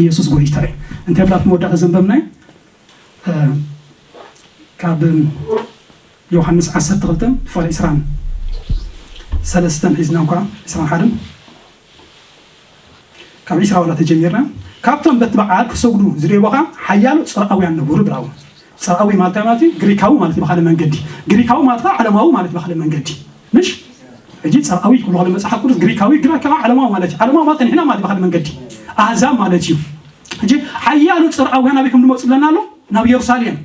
ኢየሱስ ጎይታ እዩ። እንታይ ብላት መወዳእታ ዘንበብናይ ካብ ዮሃንስ ዓሰርተ ክልተ ፍቕሪ ዕስራን ሰለስተን ሒዝና እንኳ ዕስራን ሓደን ካብ ዕስራ ዋላ ተጀሚርና፣ ካብቶም በቲ በዓል ክሰግዱ ዝደልዩኻ ሓያሎ ጽርኣውያን ነበሩ ብላው። ጽርኣዊ ማለት እንታይ ማለት እዩ? ግሪካዊ ማለት ብኻልእ መንገዲ። ግሪካዊ ማለት ከዓ ዓለማዊ ማለት ብኻልእ መንገዲ። ምሽ ሕጂ ጽርኣዊ ክብሎ ከሎ መጽሓፍ ቅዱስ ግሪካዊ፣ ግሪካዊ ዓለማዊ ማለት እዩ። ዓለማዊ ማለት ንሕና ማለት ብኻልእ መንገዲ ኣህዛብ ማለት እዩ። ሕጂ ሓያሎ ጽርኣውያን ኣበይ ከም ዝመፁ ኣለና ኣሎ? ናብ ኢየሩሳሌም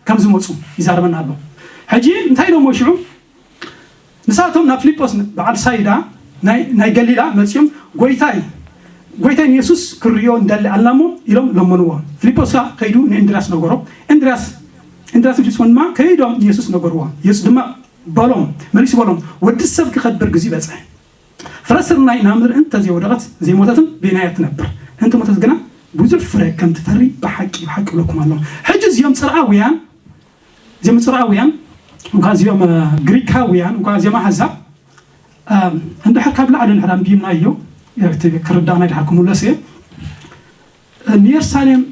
ከም ዝመፁ ይዛረበና ኣሎ። ሕጂ እንታይ ኢሎሞ ሽዑ? ንሳቶም ናብ ፊልጶስ በዓል ሳይዳ ናይ ናይ ገሊላ መፅዮም፣ ጎይታይ ጎይታይ ንየሱስ ክርእዮ እንደሊ ኣልና እሞ ኢሎም ለመንዎ። ፊልጶስ ከዓ ከይዱ ንእንድርያስ ነገሮ። እንድርያስ እንድርያስ ፊልጶስ ድማ ከይዶም ንየሱስ ነገርዎ። የሱስ ድማ በሎም መሊሱ በሎም፣ ወዲ ሰብ ክኸብር ግዜ በፅሐ። ፍረ ስርናይ ናብ ምድሪ እንተ ዘይወደቐት ዘይሞተትን በይና እያ ትነብር፣ እንተ ሞተት ግና ብዙሕ ፍረ ከም ትፈሪ ብሓቂ ብሓቂ እብለኩም ኣለኹ። ሕጂ እዚኦም ጽርኣውያን እዚኦም ጽርኣውያን እንኳ እዚኦም ግሪካውያን እንኳ እዚኦም ኣሕዛብ እንድሕር ካብ ላዕሊ እንድሕር ኣንቢብናዮ ክርዳእና ድሓር ክምለስ እየ። ንየሩሳሌም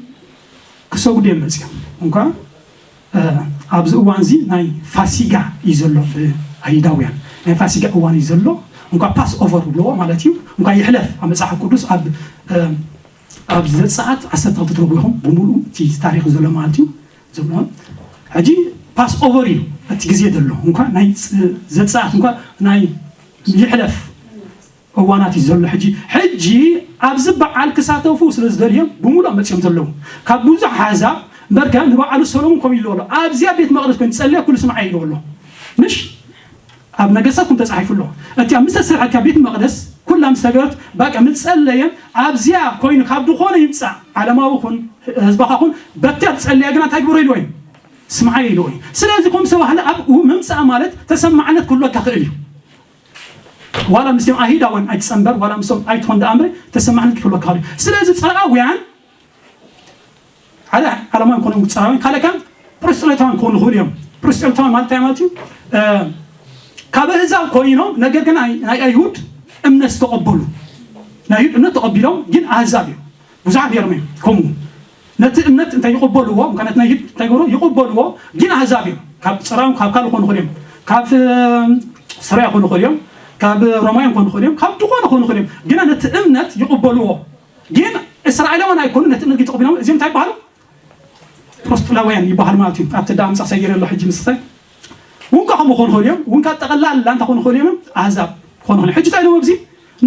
ክሰግዱ እዮም መፅኦም። እንኳ ኣብዚ እዋን እዚ ናይ ፋሲጋ እዩ ዘሎ ብኣይሁዳውያን ናይ ፋሲጋ እዋን እዩ ዘሎ። እንኳ ፓስ ኦቨር ብለዎ ማለት እዩ። እንኳ ይሕለፍ ኣብ መፅሓፍ ቅዱስ ኣብ ኣብ ዘፀኣት ዓሰርተ ክልተ ትረኽቡ ኢኹም ብምሉኡ እቲ ታሪክ ዘሎ ማለት እዩ። ዝብሎ ሕጂ ፓስ ኦቨር እዩ እቲ ግዜ ዘሎ። እንኳ ናይ ዘፀኣት እንኳ ናይ ይሕለፍ እዋናት እዩ ዘሎ። ሕጂ ሕጂ ኣብዚ በዓል ክሳተፉ ስለ ዝደልዮም ብምሉኦም መፅኦም ዘለዉ ካብ ብዙሕ ኣሕዛብ እምበርከ ንበዓሉ ሰሎሙን ከምኡ ኢሉ ኣሎ። ኣብዚኣ ቤት መቕደስ ኮይኑ ጸልያ ኩሉ ስምዓ ኢሉ ኣሎ። ምሽ ኣብ ነገስታት ከም ተጻሒፉ ኣሎ። እቲኣ ምስ ተሰርሐት እቲኣ ቤት መቕደስ ኩላ ምስ ተገበረት ባቀ ምስ ጸለየን ኣብዚኣ ኮይኑ ካብ ዝኾነ ይምጻእ ዓለማዊ ኩን ህዝባኻ ኩን በቲያ ትጸልያ ግና እንታይ ግበሮ ኢልዎ እዩ? ስምዓ ኢልዎ እዩ። ስለዚ ከም ዝተባህለ ኣብኡ ምምጻእ ማለት ተሰማዕነት ክህልወካ ክእል እዩ። ዋላ ምስኦም ኣሂዳውን ኣይትጸንበር ዋላ ምስኦም ኣይትኾን ደኣ እምበሪ ተሰማዕነት ክህልወካ ክእል እዩ። ስለዚ ጸርኣውያን ሓደ ዓለማውያን ክኾኑ እዮም፣ ግብፃውያን ካልእ ከኣ ፕሮስጥሌታውያን ክኾኑ ይኽእሉ እዮም። ፕሮስጥሌታውያን ማለት እንታይ ማለት እዩ? ካብ ኣህዛብ ኮይኖም ነገር ግን ናይ ኣይሁድ እምነት ዝተቐበሉ ናይ ኣይሁድ እምነት ተቐቢሎም ግን ኣህዛብ እዮም። ብዙሓት ነይሮም እዮም ከምኡ ነቲ እምነት እንታይ ይቕበልዎ ምካ ነቲ ናይ ኣይሁድ እንታይ ገብሮ ይቕበልዎ ግን ኣህዛብ እዮም። ካብ ፅራም ካብ ካልእ ክኾኑ ይኽእሉ እዮም። ካብ ሶርያ ክኾኑ ይኽእሉ እዮም። ካብ ሮማውያን ክኾኑ ይኽእሉ እዮም። ካብ ዝኾነ ክኾኑ ይኽእሉ እዮም። ግና ነቲ እምነት ይቕበልዎ ግን እስራኤላውያን ኣይኮኑ ነቲ እምነት ተቐቢሎም እዚኦም እንታይ ይበሃሉ? ፕሮስጥላውያን ይበሃል ማለት እዩ። ኣብቲ ዳ ምጻ ሰይር ኣሎ ሕጂ ምስታይ ውንካ ከምኡ ክኾኑ ይኽእሉ እዮም። ውንካ ጠቕላላ እንታይ ክኾኑ ይኽእሉ እዮም? ኣህዛብ ክኾኑ ይኽእሉ እዮም። ሕጂ እንታይ ኢሎም ኣብዚ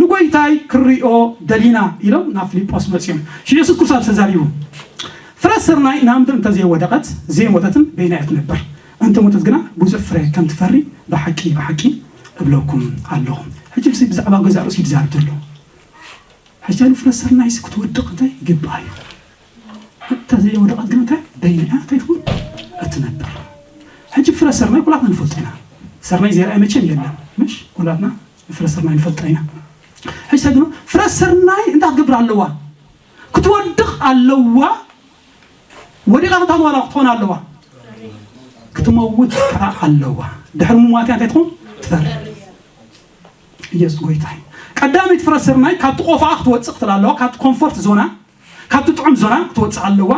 ንጎይታይ ክሪኦ ደሊና ኢሎም ናብ ፊልጶስ መጺኦም። ሽዑ የሱስ ክርስቶስ ተዛሪቡ ፍረ ስርናይ ናብ ምድሪ እንተዘይወደቐት ዘይሞተትን በይና እያ ትነብር፣ እንተሞተት ግና ብዙሕ ፍረ ከም ትፈሪ ብሓቂ ብሓቂ እብለኩም ኣለኹ። ሕጂ ብዛዕባ ገዛእ ርእሱ እዩ ዝዛረብ ዘሎ። ሕጂ ፍረ ስርናይስ ክትወድቕ እንታይ ይግባእ እዩ? እንተ ዘይወደቐት ግን እንታይ በይንያ እንታይ ትኹን እትነብር። ሕጂ ፍረ ስርናይ ኩላትና ንፈልጦ ኢና። ስርናይ ዘይረኣየ መቸም የለን። ምሽ ኩላትና ፍረ ስርናይ ንፈልጦ ኢና። ሕጂ እንታይ ግን ፍረ ስርናይ እንታይ ክትገብር ኣለዋ? ክትወድቕ ኣለዋ። ወዲቓ እንታይ ዋላ ክትኾን ኣለዋ? ክትመውት ከዓ ኣለዋ። ድሕሪ ምሟትያ እንታይ ትኾን? ትፈርድ። ኢየሱስ ጎይታ እዩ። ቀዳመይቲ ፍረ ስርናይ ካብቲ ቆፋኣ ክትወፅእ ክትል ኣለዋ። ካብቲ ኮምፎርት ዞና ካብቲ ጥዑም ዞና ክትወፅእ ኣለዋ።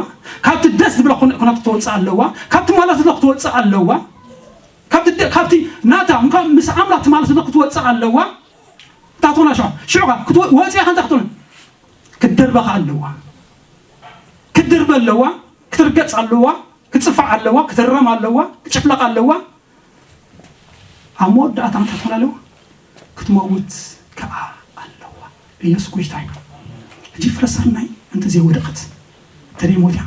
ካብቲ ደስ ዝብላ ኩነ- ኩነታት ክትወፅእ ኣለዋ። ካብቲ ማለት ዝብላ ክትወፅእ ኣለዋ። ካብቲ ደ- ካብቲ ናታ እንኳ ምስ ኣምላኽ ትማለት ዝብላ ክትወፅእ ኣለዋ። ታቶና ሽዑ ሽዑ ክትወ- ወፂኣ ከንታ ክትብል ክትደርበኻ ኣለዋ። ክትድርበ ኣለዋ። ክትርገፅ ኣለዋ። ክትፅፋዕ ኣለዋ። ክትረም ኣለዋ። ክትጭፍለቕ ኣለዋ። ኣብ መወዳእታ እንታይ ትኾን ኣለዋ? ክትመውት ከዓ ኣለዋ። ኢየሱስ ጎይታ እዩ። ሕጂ ፍረ ስርናይ እንተዘይወደቐት ተደይሞት እያ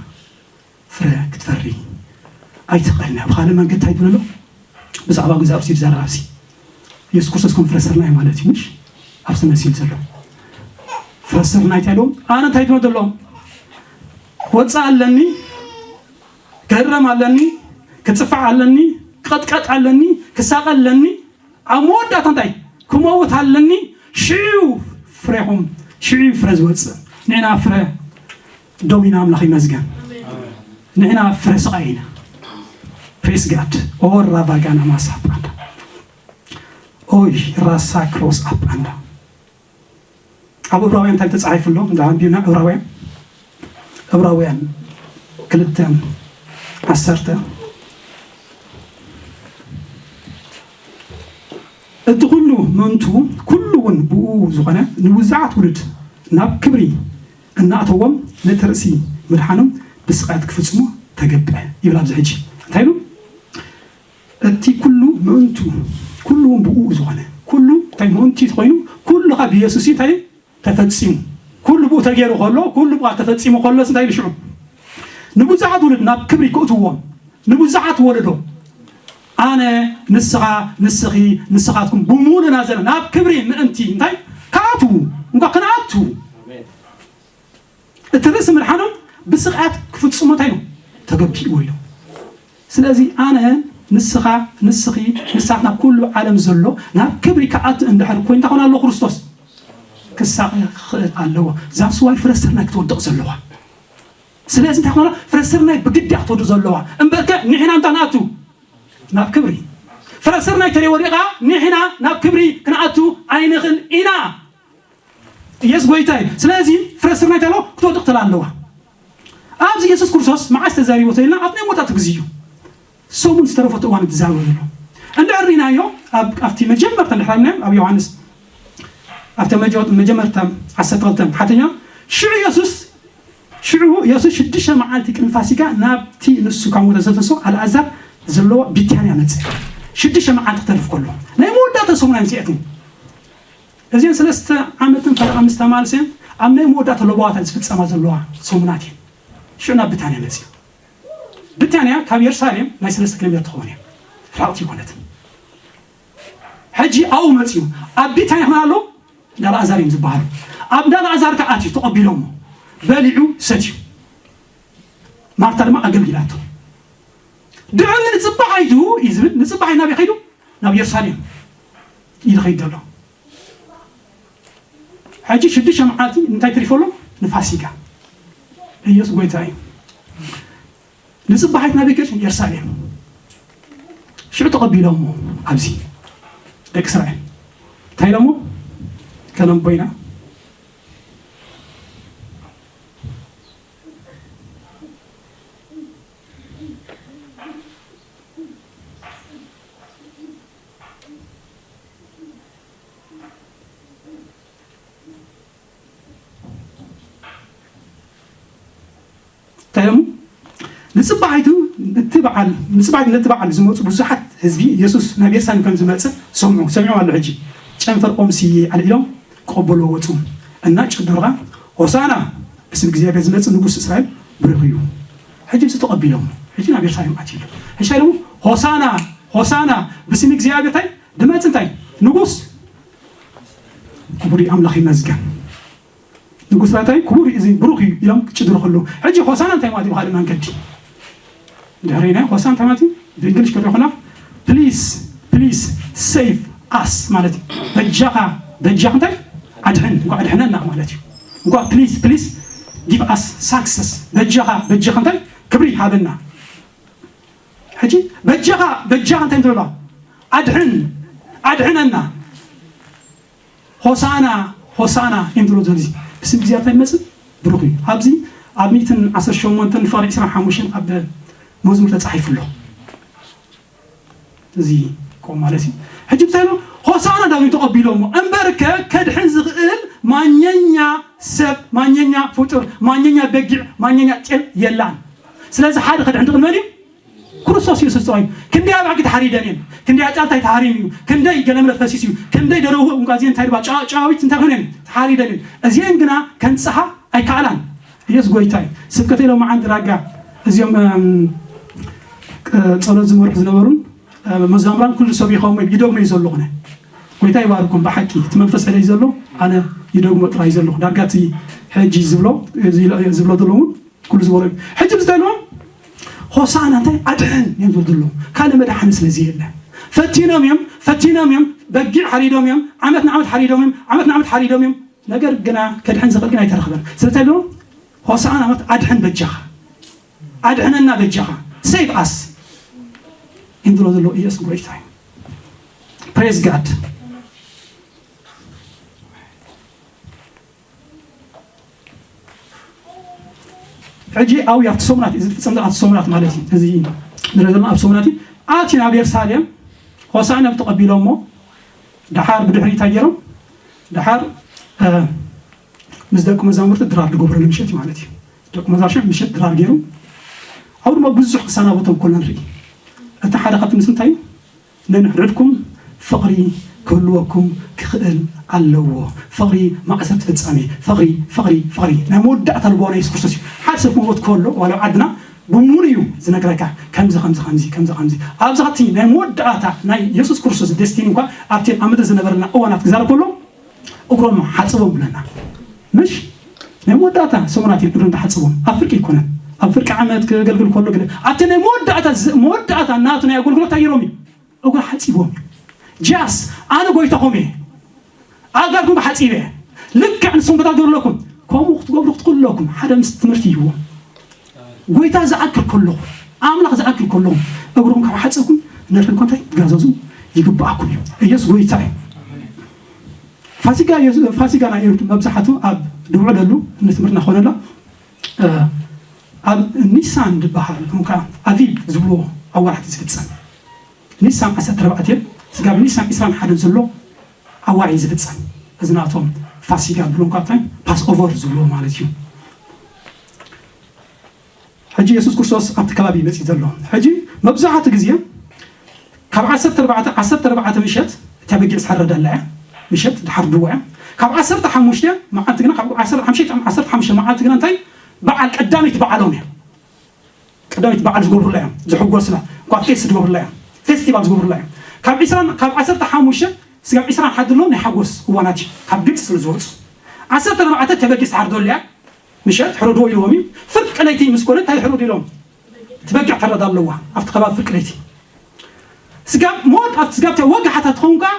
ፍረ ክትፈሪ ኣይትኽእልን እያ። ብኻልእ መንገዲ እንታይ ትብል ኣሎ? ብዛዕባ ገዛ ርእሲ ይዛረብ ኣብዚ ኢየሱስ ክርስቶስ ከም ፍረ ስርናይ ማለት እዩ። ምሽ ኣብዚ መሲል ዘሎ ፍረ ስርናይ እንታይ ኣለዎም? ኣነ እንታይ ትብል ዘለዎም? ክወፅእ ኣለኒ፣ ክህረም ኣለኒ፣ ክፅፋዕ ኣለኒ፣ ክቐጥቀጥ ኣለኒ፣ ክሳቐ ኣለኒ፣ ኣብ መወዳእታ እንታይ ክመውት ኣለኒ። ሽዑ ፍሬኹም ሽዑ ፍረ ዝወፅእ ንሕና ፍረ ዶም ኢና። ኣምላኽ ይመስገን። ንሕና ፍረ ስቓይ ኢና። ፕሬስ ጋድ ኦር ራቫጋና ማሳፕ ኣንዳ ኦይ ራሳ ክሮስ ኣፕ ኣንዳ ኣብ ዕብራውያን እንታይ ተፃሒፉ ኣሎ? እንዳ ኣንቢብና ዕብራውያን ዕብራውያን ክልተ ዓሰርተ፣ እቲ ኩሉ ምእንቱ፣ ኩሉ እውን ብኡ ዝኾነ፣ ንብዙሓት ውሉድ ናብ ክብሪ እናእተዎም፣ ነቲ ርእሲ ምድሓኖም ብስቓያት ክፍጽሞ ተገብአ ይብል። ኣብዚ ሕጂ እንታይ ኢሉ? እቲ ኩሉ ምእንቱ፣ ኩሉ እውን ብኡ ዝኾነ፣ ኩሉ እንታይ ምእንቲ ተኾይኑ፣ ኩሉ ካብ ኢየሱስ እዩ እንታይ ተፈጺሙ። ኩሉ ብኡ ተገይሩ ከሎ፣ ኩሉ ብኡ ተፈጺሙ ከሎስ እንታይ ኢሉ ሽዑ? ንብዙሓት ውሉድ ናብ ክብሪ ክእትዎም፣ ንብዙሓት ወለዶ፣ ኣነ፣ ንስኻ፣ ንስኺ፣ ንስኻትኩም፣ ብምሉእና ዘለና ናብ ክብሪ ምእንቲ እንታይ ክኣትዉ፣ እንኳ ክንኣትዉ፣ እቲ ርእሲ ምድሓኖም ብስቕያት ክፍጽሙ እንታይ ነው ተገቢእዎ ኢሉ። ስለዚ ኣነ፣ ንስኻ፣ ንስኺ፣ ንሳት ናብ ኩሉ ዓለም ዘሎ ናብ ክብሪ ክኣቱ እንድሕር ኮይኑ እንታይ ክኾን ኣለዎ? ክርስቶስ ክሳቐ ክኽእል ኣለዎ። ዛብስ ዋይ ፍረ ስርናይ ክትወድቕ ዘለዋ። ስለዚ እንታይ ክኾና? ፍረ ስርናይ ብግዲ እያ ክትወድቕ ዘለዋ። እምበርከ ንሕና እንታይ ንኣቱ ናብ ክብሪ። ፍረ ስርናይ ተለይ ወዲቓ ንሕና ናብ ክብሪ ክንኣቱ ኣይንኽእል ኢና። ኢየሱስ ጎይታ እዩ። ስለዚ ፍረ ስርናይ እንታይ ኣለዎ? ክትወድቕ ተላ ኣለዋ። ኣብዚ ኢየሱስ ክርስቶስ መዓስ ተዛሪቦ ተልና? ኣብ ናይ መወዳእታ ግዜ እዩ። ሰሙን ዝተረፈቱ እዋን ትዛረቡ ዘሎ። እንድሕር ርኢናዮ፣ ኣብ፣ ኣብቲ መጀመርታ እንድሕር ርኢናዮ፣ ኣብ ዮሃንስ፣ ኣብቲ መጀ-፣ መጀመርታ ዓሰርተ ክልተ ሓተኛ፣ ሽዑ ኢየሱስ፣ ሽዑ ኢየሱስ ሽዱሽተ መዓልቲ ቅድሚ ፋሲጋ ናብቲ ንሱ ካብ ሞት ዘተንስኦ ኣልኣዛር ዘለዎ ቢታንያ መጸ። ሽዱሽተ መዓልቲ ክተርፍ ከሎ፣ ናይ መወዳእታ ሰሙን ኣይምጽአትን። እዚአን ሰለስተ ዓመትን ፈረቓ ምስ ተማልሰ፣ ኣብ ናይ መወዳእታ ለበዋታት ዝፍጸማ ዘለዋ ሰሙናት እየን። ሽዑ ናብ ቢታንያ መጺኡ። ቢታንያ ካብ የሩሳሌም ናይ ሰለስተ ኪሎ ሜትር ትኸውን እያ። ርሕቕቲ ኣይኮነትን። ሕጂ ኣብኡ መጺኡ። ኣብ ቢታንያ ከማን ኣሎ እንዳ ኣልኣዛር እዮም ዝበሃሉ። ኣብ እንዳ ኣልኣዛር ከኣ ኣትዩ ተቐቢሎሞ። በሊዑ ሰትዩ። ማርታ ድማ ኣገልጊላቶ። ድሕሪ ንጽባሒቱ እዩ ዝብል፣ ንጽባሒቱ ናበይ ከይዱ? ናብ የሩሳሌም እዩ ዝኸይድ ዘሎ። ሕጂ ሽዱሽተ መዓልቲ እንታይ ተሪፎ ኣሎ? ንፋሲጋ። ኢየሱስ ጎይታ እዩ። ንጽባሒት ናበይ ከይዱ? የሩሳሌም። ሽዑ ተቐቢሎሞ ኣብዚ ደቂ እስራኤል። እንታይ ኢሎሞ? ከነንቦይና እንታይ ኢሎሞ? ንጽባሒቱ ነቲ በዓል፣ ንጽባሒቱ ነቲ በዓል ዝመጹ ብዙሓት ህዝቢ፣ ኢየሱስ ናብ የሩሳሌም ከም ዝመጸ ሰምዑ። ሰሚዖም ኣሎ። ሕጂ ጨንፈር ኦም ስየ ኣልዒሎም ክቐበልዎ ወጹ። እና ጭዱርኻ፣ ሆሳና፣ ብስም እግዚኣብሔር ዝመጽእ ንጉስ እስራኤል ብሩኽ እዩ። ሕጂ እዚ ተቐቢሎም፣ ሕጂ ናብ የሩሳሌም ኣትዩ ኣሎ። ሕጂ ኢሎሞ፣ ሆሳና፣ ሆሳና፣ ብስም እግዚኣብሔር እንታይ ድመጽእ እንታይ ንጉስ፣ ክቡር ኣምላኽ ይመስገን። ንጉስ ላታይ ክቡር እዩ፣ እዚ ብሩኽ እዩ ኢሎም ክጭድሩ ከለዉ፣ ሕጂ ሆሳና እንታይ ማለት እዩ? ብኻልእ መንገዲ ድሕሪና ሆሳና እንታይ ማለት እዩ? ብእንግሊሽ ከሪኦ ከላ፣ please, please save us ማለት እዩ። በጃኻ፣ በጃኻ እንታይ ኣድሕን፣ እንኳ ኣድሕነና ማለት እዩ። እንኳ please, please give us success፣ በጃኻ፣ በጃኻ እንታይ ክብሪ ሃበና። ሕጂ በጃኻ፣ በጃኻ እንታይ እንትብሎ? ኣድሕን፣ ኣድሕነና። ሆሳና፣ ሆሳና እዮም ዝብሎ ዘሎ። እዚ ብስም እግዚኣብሔር ይመጽእ ብሩኽ እዩ። ኣብዚ ኣብ ሚእትን ዓሰርተ ሸሞንተን ፍቕሪ ዕስራን ሓሙሽተን ኣብ መዝሙር ተጻሒፉ ኣሎ። እዚ ቆም ማለት እዩ። ሕጂ እንታይ ኢሉ? ሆሳና እንዳበሉ ተቐቢሎሞ። እምበርከ ከድሕን ዝኽእል ማንኛኛ ሰብ፣ ማንኛኛ ፍጡር፣ ማንኛኛ በጊዕ፣ ማንኛኛ ጤል የላን። ስለዚ ሓደ ከድሕን ዝኽእል መን እዩ? ክርስቶስ ኢየሱስ ጥራይ እዩ። ክንደይ ኣባዕኪ ተሓሪደን እየን፣ ክንደይ ኣጫልታይ ተሃሪሙ እዩ፣ ክንደይ ገለመለ ፈሲሱ እዩ፣ ክንደይ ደረሁ እንኳ እዚአን እንታይ ድባ ጨዋ-፣ ጨዋዊት እንታይ ኮይነን ተሓሪደን እየን። እዚአን ግና ከንጽሃ ኣይከኣላን። ኢየሱስ ጎይታ እዩ። ስብከተይ ሎማዓንቲ ዳርጋ እዚኦም፣ እም፣ ቅ-፣ ጸሎት ዝመርሑ ዝነበሩን፣ እ፣ መዛምራን ኩሉ ሰብ ይኸሙ ይደግሞ እዩ ዘለኹ። ጎይታ ይባርኩም። ብሓቂ እቲ መንፈስ ዕለይ ዘሎ ኣነ ይደግሞ ጥራይ ዘለኹ። ዳርጋ እቲ ሕጂ ዝብሎ፣ እዚ ዝብሎ ዘለዉ ኩሉ ዝበሎ እዩ። ሕጂ እንታይ ኢልዎም? ሆሳዕና እንታይ ኣድሕን እዮም ዝብሉ ዘለዉ። ካልእ መድሓኒ ስለዚ የለ። ፈቲኖም እዮም፣ ፈቲኖም እዮም፣ በጊዕ ሓሪዶም እዮም፣ ዓመት ንዓመት ሓሪዶም እዮም፣ ዓመት ንዓመት ሓሪዶም እዮም። ነገር ግና ከድሕን ዝኽእል ግን ኣይተረኽበን። ስለዚ እንታይ ኢልዎም? ሆሳዕና ማለት ኣድሕን በጃኻ፣ ኣድሕነና በጃኻ፣ save us እዮም ዝብሉ ዘለዉ። ኢየሱስ ጎይታ እዩ። Praise God። ሕጂ ኣብኡ ኣብቲ ሰሙናት እዚ ዝፍጸም ዘሎ ኣብቲ ሰሙናት ማለት እዩ። እዚ ንርኢ ዘለና ኣብ ሰሙናት እዩ። ኣትዩ ናብ የሩሳሌም ሆሳዕና ተቐቢሎሞ፣ ደሓር ብድሕሪ እንታይ ገይሮም? ደሓር ምስ ደቂ መዛሙርቲ ድራር ዝገብረሉ ምሸት እዩ ማለት እዩ። ደቂ መዛሙርቲ ምሸት ድራር ገይሩ ኣብኡ ድማ ብዙሕ ክሰናበቶም ከሎ ንርኢ። እቲ ሓደ ካብቲ ምስ እንታይ እዩ? ነንሕድሕድኩም ፍቕሪ ክህልወኩም ክኽእል ኣለዎ። ፍቕሪ ማእሰርቲ ፍጻሜ። ፍቕሪ ፍቕሪ ፍቕሪ ናይ መወዳእታ ልቦና የሱስ ክርስቶስ እዩ። ሓደ ሰብ ክሞት ከሎ ዋላ ኣብ ዓድና ብምሉእ እዩ ዝነግረካ። ከምዚ ከምዚ ከምዚ ከምዚ ከምዚ ኣብዚ ኸቲ ናይ መወዳእታ ናይ የሱስ ክርስቶስ ደስቲኒ እንኳ ኣብቲ ኣብ ምድሪ ዝነበረና እዋናት ክዛረብ ከሎ እግሮም ሓጽቦም ብለና። ምሽ ናይ መወዳእታ ሰሙናት እዮም እግሮም ተሓጽቦም። ኣብ ፍርቂ ኣይኮነን። ኣብ ፍርቂ ዓመት ክገልግል ከሎ ግን ኣብቲ ናይ መወዳእታ ዝ- መወዳእታ ናቱ ናይ ኣገልግሎት እንታይ ገይሮም እዩ? እግሩ ሓጺቦም እዩ። ጃስ ኣነ ጎይታኹም እየ። ኣጋርኩም ሓጺበ እየ። ልክዕ ንስኹም ከታገሩ ኣለኩም። ከምኡ ክትገብሩ ክትክእሉ ኣለኩም። ሓደ ምስ ትምህርቲ ይዎ ጎይታ ዝኣክል ከለኹ ኣምላኽ ዝኣክል ከለኹ እግርኩም ካብ ሓጸኩም ነርሕን ኮንታይ ትጋዘዙ ይግብኣኩም እዩ። ኢየሱስ ጎይታ እዩ። ፋሲጋ የሱ- ፋሲጋ ናይ ይሁድ መብዛሕቱ ኣብ ድውዕለሉ ንትምህርትና ኮነላ ኣብ ኒሳን ዝበሃል እንካ ኣቪብ ዝብልዎ ኣዋርሕ ዝፍጸም ኒሳን ዓሰርተ ኣርባዕተ ስጋብ ኒሳን ዕስራን ሓደን ዘሎ ኣዋርሕ ዝፍጸም እዚ ናቶም ፋሲጋ ዝብልዎ እንካ ፓስ ኦቨር ዝብልዎ ማለት እዩ። ሕጂ የሱስ ክርስቶስ ኣብቲ ከባቢ መጺእ ዘሎ ሕጂ መብዛሕትኡ ግዜ ካብ ዓሰርተ ኣርባዕተ ዓሰርተ ኣርባዕተ ምሸት እታ በጊዕ ዝሓረደላ እያ። ምሸት ድሓር ድዋ እያ። ካብ ዓሰርተ ሓሙሽተ መዓልቲ ግና ካብ ዓሰርተ ሓሙሽተ ዓሰርተ ሓሙሽተ መዓልቲ ግና እንታይ በዓል ቀዳመይቲ በዓሎም እያ። ቀዳመይቲ በዓል ዝገብሩላ እዮም ዝሕጎስላ እኳ ፌስት ዝገብሩላ እዮም። ፌስቲቫል ዝገብሩላ እዮም። ካብ ዕስራን ካብ ዓሰርተ ሓሙሽተ ስጋብ ዕስራን ሓድሎ ናይ ሓጎስ እዋናት እዩ ካብ ግብፂ ስለ ዝወፁ ዓሰርተ ኣርባዕተ እታ በጊዕ ዝሓርደሉ እያ። ምሸት ሕረድዎ ኢልዎም እዩ። ፍርቂ ለይቲ ምስ ኮነ እንታይ ሕረዱ ኢሎም? እቲ በጊዕ ተረዳ ኣለዋ ኣብቲ ከባቢ ፍርቂ ለይቲ ስጋብ ሞት ኣብቲ ስጋብ ወጋሓታ ትኸውን ከዓ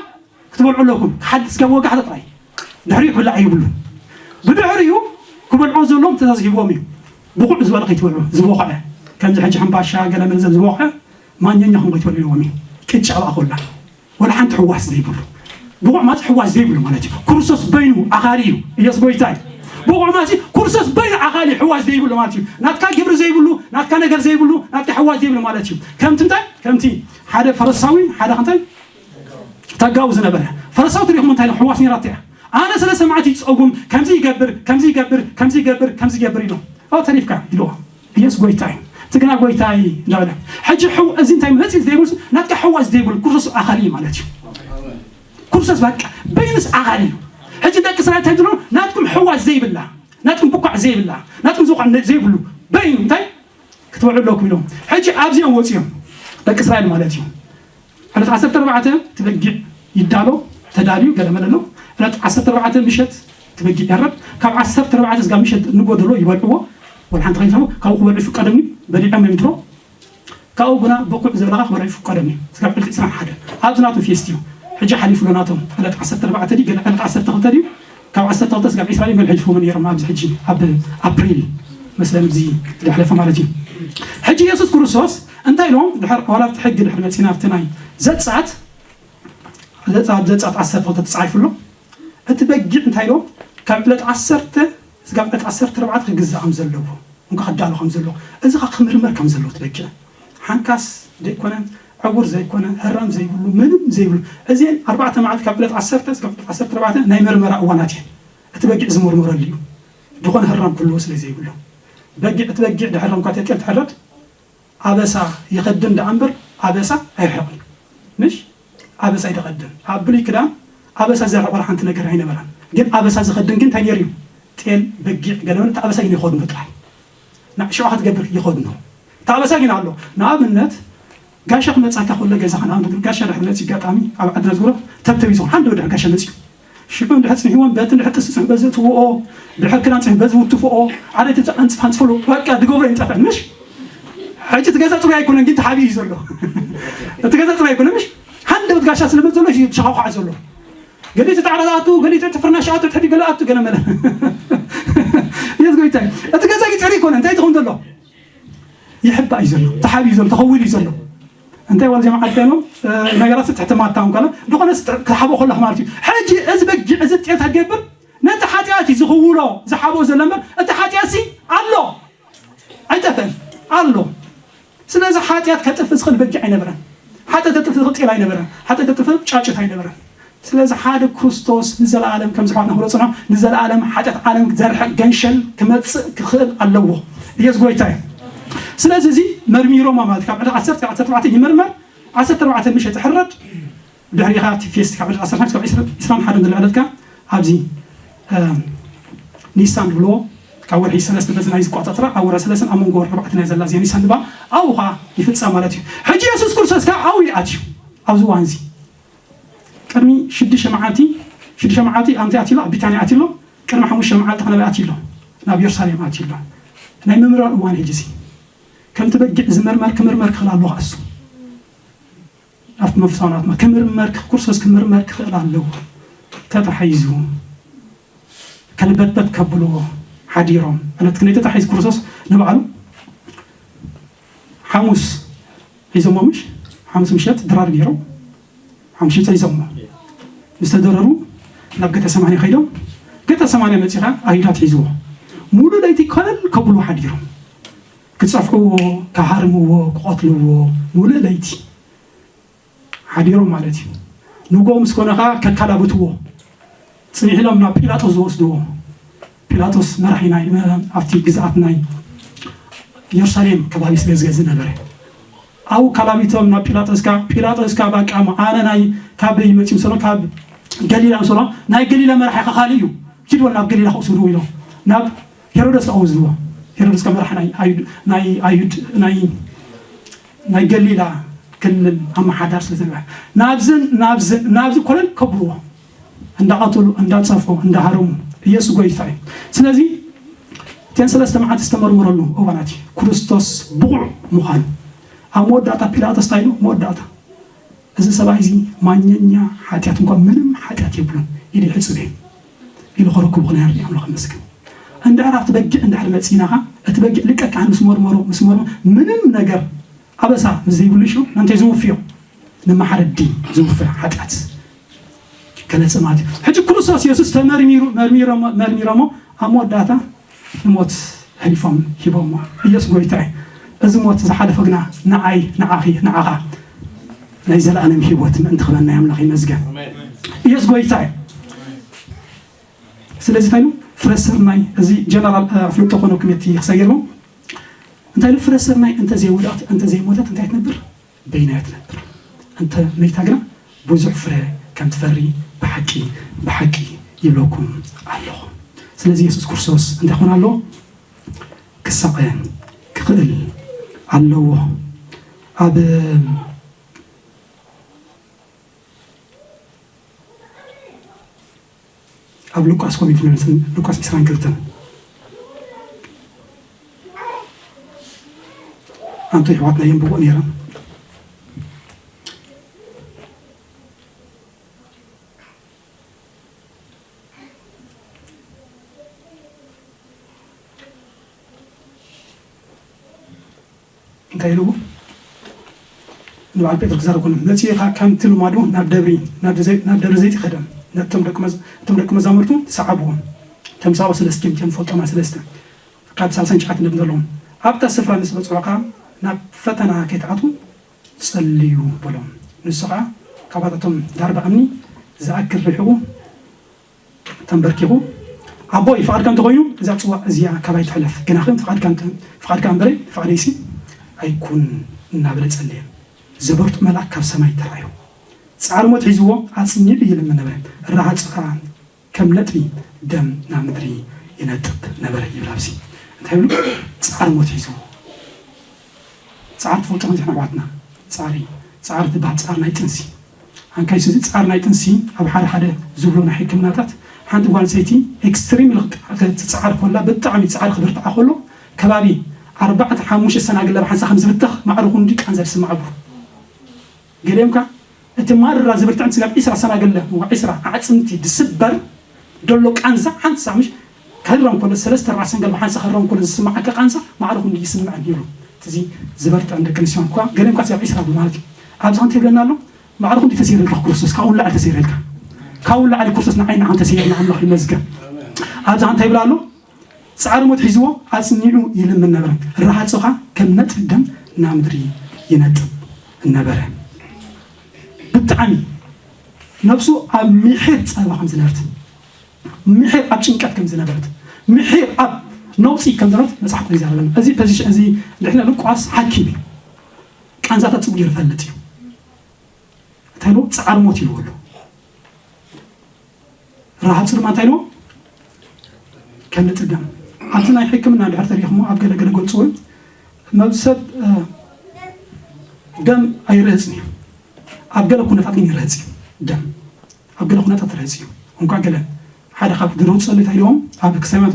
ክትበልዑ ኣለኩም። ክሓዲ ስጋብ ወጋሓታ ጥራይ ድሕሪኡ ክብላዕ ይብሉ። ብድሕሪኡ ክበልዑ ዘለዎም ትእዛዝ ሂብዎም እዩ። ብቑዕ ዝበለ ከይትበልዑ ዝበኾዐ ከምዚ ሕጂ ሕምባሻ ገለ መለ ዝበኾዐ ማኛኛኹም ከይትበልዑ ኢልዎም እዩ። ቅጫ ኣብኣ ኮላ ወላ ሓንቲ ሕዋስ ዘይብሉ ብቑዕ ማሲ ሕዋስ ዘይብሉ ማለት እዩ። ክርስቶስ በይኑ ኣኻሊ እዩ። ኢየሱስ ጎይታ እዩ። ብቑዕ ማሲ ክርስቶስ በይኑ ኣኻሊ እዩ። ሕዋስ ዘይብሉ ማለት እዩ። ናትካ ግብሪ ዘይብሉ፣ ናትካ ነገር ዘይብሉ፣ ናትካ ሕዋስ ዘይብሉ ማለት እዩ። ከምቲ እንታይ ከምቲ ሓደ ፈረሳዊ ሓደ እንታይ ተጋዊ ዝነበረ ፈረሳዊ ትሪኹም እንታይ ሕዋስ ነይራቶ እያ። ኣነ ስለ ሰማዕቲ ይፀጉም ከምዚ ይገብር ከምዚ ይገብር ከምዚ ይገብር ከምዚ ይገብር ኢሎም ተሪፍካ ኢልዎ ኢየሱስ ጎይታይ እቲ ግና ጎይታይ እንዳበለ ሕጂ ሕው እዚ እንታይ መፂ ዘይብሉ ናትካ ሕዋስ ዘይብሉ ክርስቶስ ኣኻሊ እዩ ማለት እዩ። ክርስቶስ በቃ በይንስ ኣኻሊ እዩ። ሕጂ ደቂ እስራኤል እንታይ ትብሉ ናትኩም ሕዋስ ዘይብላ ናትኩም ብኳዕ ዘይብላ ናትኩም ዝኾነ ዘይብሉ በይኑ እንታይ ክትበልዑ ኣለኩም ኢሎም ሕጂ ኣብዚኦም ወፂኦም ደቂ እስራኤል ማለት እዩ። ዕለት ዓሰርተ ኣርባዕተ እቲ በጊዕ ይዳሎ ተዳልዩ ገለ መለ ኣሎ። ዕለት ዓሰርተ ኣርባዕተ ምሸት እቲ በጊዕ ይሕረድ። ካብ ዓሰርተ ኣርባዕተ ስጋብ ምሸት ንጎ ዘሎ ይበልዕዎ። ወላ ሓንቲ ከይትረፉ ካብኡ ክበልዑ ይፍቀደም እዩ። በሊዖም እዮም ድሮ። ካብኡ ግና በኩዕ ዝበላኻ ክበልዑ ይፍቀደም እዩ። ስጋብ ዕለት ዕስራን ሓደን ኣብዚ ናቶም ፌስት እዩ። ሕጂ ሓሊፉ ኣሎ ናቶም ዕለት ዓሰርተ ኣርባዕተ ድዩ ገለ ዕለት ዓሰርተ ክልተ ድዩ ካብ ዓሰርተ ክልተ ስጋብ ዕስራ ድዩ ገለ ሕልፎም ነይሮም ኣብዚ ሕጂ ኣብ ኣፕሪል መስለን እዚ ዝሓለፈ ማለት እዩ። ሕጂ የሱስ ክርስቶስ እንታይ ኢሎም ድሕር ዋላ ኣብቲ ሕጊ ድሕር መፂና ኣብቲ ናይ ዘፃት ዘፃት ዘፃት ዓሰርተ ክልተ ተፃሒፉ ኣሎ። እቲ በጊዕ እንታይ ኢሎም ካብ ዕለት ዓሰርተ ስጋብ ዕለት ዓሰርተ ኣርባዕተ ክግዛእ ከም ዘለዎ እንኳ ክዳሎ ከም ዘለዎ እዚ ካ ክምርመር ከም ዘለዎ እቲ በጊዕ ሓንካስ ዘይኮነ ዕውር ዘይኮነ ህራም ዘይብሉ ምንም ዘይብሉ እዚን ኣርባዕተ መዓልቲ ካብ ዕለት ዓሰርተ ስጋብ ዕለት ዓሰርተ ኣርባዕተ ናይ መርመራ እዋናት እየን። እቲ በጊዕ ዝምርመረሉ እዩ። ዝኾነ ህራም ክህልዎ ስለ ዘይብሉ በጊዕ እቲ በጊዕ ድሕር እንኳ ተጥር ትሕረድ ኣበሳ ይኸድን ደኣ እምበር ኣበሳ ኣይርሕቕን። ምሽ ኣበሳ ይደቐድን ኣብ ብሉይ ክዳን ኣበሳ ዘርሕቕ ወላ ሓንቲ ነገር ኣይነበራን። ግን ኣበሳ ዝኸድን ግን እንታይ ነይሩ እዩ? ጤል በጊዕ ገለመለ እቲ ኣበሳ ግን ይኸድኖ ጥራይ ንዕ ሽዑ ክትገብር ይኸድኖ እቲ ኣበሳ ግን ኣሎ። ንኣብነት ጋሻ ክመጻካ ከሎ ገዛኻ ንኣብነት ጋሻ ድሕር መጺ ኣጋጣሚ ኣብ ዓድና ዝገብሮ ተብተብ ይዞ ሓንድ ወድሕ ጋሻ መጺኡ ሽዑ እንድሕር ጽንሕዎም በቲ እንድሕር ጥስጽሑ በዚ እትውኦ ድሕር ክዳን ጽንሕ በዚ ውትፍኦ ዓደቲ ኣንጽፍ ኣንጽፈሉ በቃ ድገብሮ ይንጠፍዕን ምሽ ሕጂ እቲ ገዛ ጽሩይ ኣይኮነን ግን ተሓቢኡ እዩ ዘሎ። እቲ ገዛ ጽሩይ ኣይኮነ ምሽ ሓንድ ወድ ጋሻ ስለመት ዘሎ እዩ ተሸኻኳዕ ዘሎ። ገሊኡ ተጣዕረታቱ ገሊኡ ተፍርናሻቱ ትሕዲ ገለኣቱ ገለ መለ። የዝጎይታይ እቲ ገዛ ይጸሪ ይኮነ እንታይ ትኸውን ዘሎ ይሕባእ እዩ ዘሎ ተሓቢኡ ዘሎ ተኸዊሉ እዩ ዘሎ። እንታይ ዋል ጀማዓ ትከኖም ነገራት ትሕቲ ማታ እንከሎ ዝኾነ ክትሓቦ ከለኹ ማለት እዩ። ሕጂ እዚ በጊዕ እዚ ጥየት ኣገብር ነቲ ሓጢኣት እዩ ዝኽውሎ ዝሓቦ ዘሎ እምበር እቲ ሓጢኣት ሲ ኣሎ። ኣሎ። ስለዚ ሓጢኣት ከጥፍእ ዝኽእል በጊዕ ኣይነበረን። ሓጢኣት ከጥፍእ ዝኽእል ጤል ኣይነበረን። ሓጢኣት ከጥፍእ ጫጩት ኣይነበረን። ስለዚ ሓደ ክርስቶስ ንዘለኣለም ከም ዝሕዋትና ክብሎ ጽንሖ፣ ንዘለኣለም ሓጢኣት ዓለም ዘርሕቕ ገንሸል ክመጽእ ክኽእል ኣለዎ። ኢየሱስ ጎይታ እዩ። ስለዚ እዚ መርሚሮማ ማለት ካብ ዕለት ዓሰርተ፣ ዓሰርተ ኣርባዕተ ይምርመር፣ ዓሰርተ ኣርባዕተ ምሸት ይሕረድ፣ ድሕሪኻ እቲ ፌስት ካብ ዕለት ዓሰርተ ሓሙሽተ ካብ ዕስራን ሓደን ዘሎ ዕለትካ ኣብዚ ኒሳን ዝብልዎ ካብ ወርሒ ሰለስተ በዚ ናይ ዝቋጻጽራ ኣብ ወርሒ ሰለስተ ኣብ መንጎ ወርሒ ኣርባዕተ ናይ ዘላ እዚኣ ኒሳን ንባ ኣብኡ ኸዓ ይፍጸም ማለት እዩ። ሕጂ የሱስ ክርስቶስ ከኣ ኣብኡ ይኣትዩ ኣብዚ እዋን እዚ ቅድሚ ሽዱሽተ መዓልቲ ሽዱሽተ መዓልቲ ኣምቲ ኣትሎ ኣብ ቢታንያ ኣትሎ ቅድሚ ሓሙሽተ መዓልቲ ከነበይ ኣትሎ ናብ የሩሳሌም ኣትሎ ናይ ምምራር እዋን ሕጂ እዚ ከምቲ በጊዕ ዝምርመር ክምርመር ክኽእል ኣለዎ እሱ ኣብቲ መንፈሳዊ ናትና ክምርመር ክርስቶስ ክምርመር ክኽእል ኣለዎ። ተታሒዙ ከልበትበት ከብልዎ ሓዲሮም ዕለት ክንደይ ተታሒዙ ክርስቶስ ንባዕሉ ሓሙስ ሒዞሞ ምሽ ሓሙስ ምሸት ድራር ገይሮም ሓሙስ ምሸት ሒዞሞ ምስ ተደረሩ ናብ ገተ ሰማኒ ከይዶም ገተ ሰማኒ መፂኻ ኣይሁዳት ሒዝዎ ሙሉ ለይቲ ከለል ከብሉ ሓዲሮም ክፀፍዕዎ ክሃርምዎ ክቐትልዎ ሙሉ ለይቲ ሓዲሮም ማለት እዩ። ንጎ ምስ ኮነ ከዓ ከካላብትዎ ፅኒሕሎም ናብ ጲላጦስ ዝወስድዎ ጲላጦስ መራሒ ናይ ኣብቲ ግዝኣት ናይ ኢየሩሳሌም ከባቢ ስለ ዝገዝ ነበረ ኣብኡ ካላቢቶም ናብ ጲላጦስ ካ ጲላጦስ ካ ባቃ ኣነ ናይ ካበይ መፂኡ ስሎ ካብ ገሊላ ምስሎ ናይ ገሊላ መራሒ ከካሊ እዩ ኪድ ወላ ናብ ገሊላ ክውስድዎ ኢሎም ናብ ሄሮደስ ኣወዝዎ ሄሮደስ ከመራሕ ናይ ኣይሁድ ናይ ኣይሁድ ናይ ናይ ገሊላ ክልል ኣመሓዳር ስለ ዝነበረ ናብዝን ናብዝን ናብዚ ኮለል ከብልዎ እንዳቐተሉ እንዳፀፍዑ እንዳሃረሙ ኢየሱስ ጎይታ እዩ ስለዚ እተን ሰለስተ መዓልቲ ዝተመርመረሉ እዋናት እዩ ክርስቶስ ብቑዕ ምዃኑ ኣብ መወዳእታ ፒላጦስ እንታይ ኢሉ መወዳእታ እዚ ሰብኣይ እዚ ማንኛኛ ሓጢኣት እንኳ ምንም ሓጢኣት የብሉን ኢሉ ይሕፅብ እዩ ኢሉ ከረክቡ ክነህር ኣምላኽ ይመስገን እንድሕር ኣብቲ በጊዕ እንድሕር መፂእናኻ እቲ በጊዕ ልቀ ካህን ምስ መርመሮ ምስ መርመሮ ምንም ነገር ኣበሳ ምስ ዘይብሉ ሽዑ ናንታይ ዝውፍዮ ንመሓረዲ ዝውፍር ሓጢኣት ገለፀ ማለት እዩ ሕጂ ክርስቶስ የሱስ ተመርሚሩ መርሚሮሞ መርሚሮሞ ኣብ መወዳእታ ንሞት ሕሊፎም ሂቦሞ ኢየሱስ ጎይታ እዩ እዚ ሞት ዝሓለፈ ግና ንዓይ ንዓኺ ንዓኻ ናይ ዘለኣለም ህይወት ምእንቲ ክበና ኣምላኽ ይመስገን ኢየሱስ ጎይታ እዩ ስለዚ እንታይ ፍረሰርናይ እዚ ጀነራል ኣፍልጦ ኮነ ኩሜቲ ክሰይርዎ እንታይ ፍረሰርናይ እንተ ዘይወደቕት እንተ ዘይሞተት እንታይ ትነብር በይና እያ ትነብር እንተ መይታ ግና ብዙሕ ፍረ ከም ትፈሪ ብሓቂ ብሓቂ ይብለኩም ኣለኹ ስለዚ የሱስ ክርስቶስ እንታይ ኾን ኣለዎ ክሳቐ ክኽእል ኣለዎ ኣብ ኣብ ሉቃስ ኮሚት ንመልስን ሉቃስ ዕስራን ክልተን ኣንቶ ይሕዋትና የንብቦ ነይረን እንታይ ኢልዎ ንበዓል ጴጥሮስ ክዛረብ ከሎ መጺኡ ኸዓ ከምቲ ልማዱ ናብ ደብሪ ናብ ደብሪ ዘይት ኸደ ነቶም ደቂ መዛሙርቱ ሰዓብዎም እቶም ሰብኣዊ ሰለስቲኦም እቶም ፈልጦማ ሰለስተ ካብ ሳልሳን ትሽዓትን ደም ዘለዎም ኣብታ ስፍራ ምስ በጽሑ ኸዓ ናብ ፈተና ከይትኣትዉ ጸልዩ በሎም ንሱ ኸዓ ካባታቶም ዳርባ እምኒ ዝኣክል ርሒቑ ተንበርኪኹ ኣቦይ ፍቓድካ እንተኾይኑ እዛ ፅዋዕ እዚኣ ካባይ ትሕለፍ ግናኸ ፍቓድካ እንተ- ፍቓድካ እምበረ ፍቓደይሲ ኣይኩን እናበለ ጸለየ ዝበርቱ መልኣክ ካብ ሰማይ ተራእዮ ጻዕሪ ሞት ሒዝዎ ኣጽኒዑ ይልምን ነበረ ረሃጹ ከዓ ከም ነጥቢ ደም ናብ ምድሪ ይነጥብ ነበረ ይብል ኣብዚ እንታይ ብሉ ጻዕሪ ሞት ሒዝዎ ጻዕሪ ትፈልጦ ከዚ ኣሕዋትና ጻዕሪ ጻዕሪ ትበሃል ጻዕሪ ናይ ጥንሲ ኣንካይሱ እዚ ጻዕሪ ናይ ጥንሲ ኣብ ሓደ ሓደ ዝብሎ ናይ ሕክምናታት ሓንቲ ጓል ሰይቲ ኤክስትሪም ክትጻዓር ኮላ ብጣዕሚ ጻዕሪ ክብርትዓ ኮሎ ከባቢ ኣርባዕተ ሓሙሽተ ሰናግለ ብሓንሳ ከም ዝብተኽ ማዕርኹ እንዲ ቃንዛ ዝስማዕ ብሩ ገሊኦም ከ እቲ ማርራ ዝብርትዕ ንስጋብ ዒስራ ሰናግለ ዒስራ ኣዕፅምቲ ዝስበር ደሎ ቃንዛ ሓንሳ ምሽ ከረም ኮሎ ሰለስተ ኣርባዕተ ሰንገል ብሓንሳ ከረም ኮሎ ዝስማዓካ ቃንዛ ማዕርኹ እንዲ ይስምዐን ይብሉ እዚ ዝበርትዐን ደቂ ኣንስትዮ እኳ ገሊኦም ከ ስጋብ ዒስራ ማለት እዩ ኣብዚ እንታይ ይብለና ኣሎ ማዕርኹ እንዲ ተሰይረልካ ክርስቶስ ካብኡ ላዕሊ ተሰይረልካ ካብኡ ላዕሊ ክርስቶስ ንዓይ ንዓም ተሰይርና ኣምላኽ ይመስገን ኣብዚ እንታይ ይብላ ኣሎ ጻዕሪ ሞት ሒዝዎ ኣጽኒዑ ይልምን ነበረ። ረሃጹ ኸኣ ከም ነጥቢ ደም ናብ ምድሪ ይነጥብ ነበረ። ብጣዕሚ ነብሱ ኣብ ምሒር ጸበባ ከም ዝነበረት፣ ምሒር ኣብ ጭንቀት ከም ዝነበረት፣ ምሒር ኣብ ነውጺ ከም ዝነበረት መጽሓፍ ቅዱስ ይዛረበና። እዚ ፖዚሽን እዚ ድሕነ ሉቃስ ሓኪም እዩ። ቃንዛታት ጽጉ ይፈልጥ እዩ። እንታይ ኢሉ? ጻዕሪ ሞት ኢልዎ ኣሎ። ረሃጹ ድማ እንታይ ኢልዎ? ከም ንጥደም ኣብቲ ናይ ሕክምና እንድሕር ተሪኽሞ ኣብ ገለ ገለ ገልጽዎ እዩ። መብዚ ሰብ ደም ኣይርህጽን እዩ። ኣብ ገለ ኩነታት ግን ይርህጽ እዩ ደም። ኣብ ገለ ኩነታት ይርህጽ እዩ። እንኳዕ ገለ ሓደ ካብ ድርህጹ እንታይ ኢልዎም ኣብ ክሳይማቱ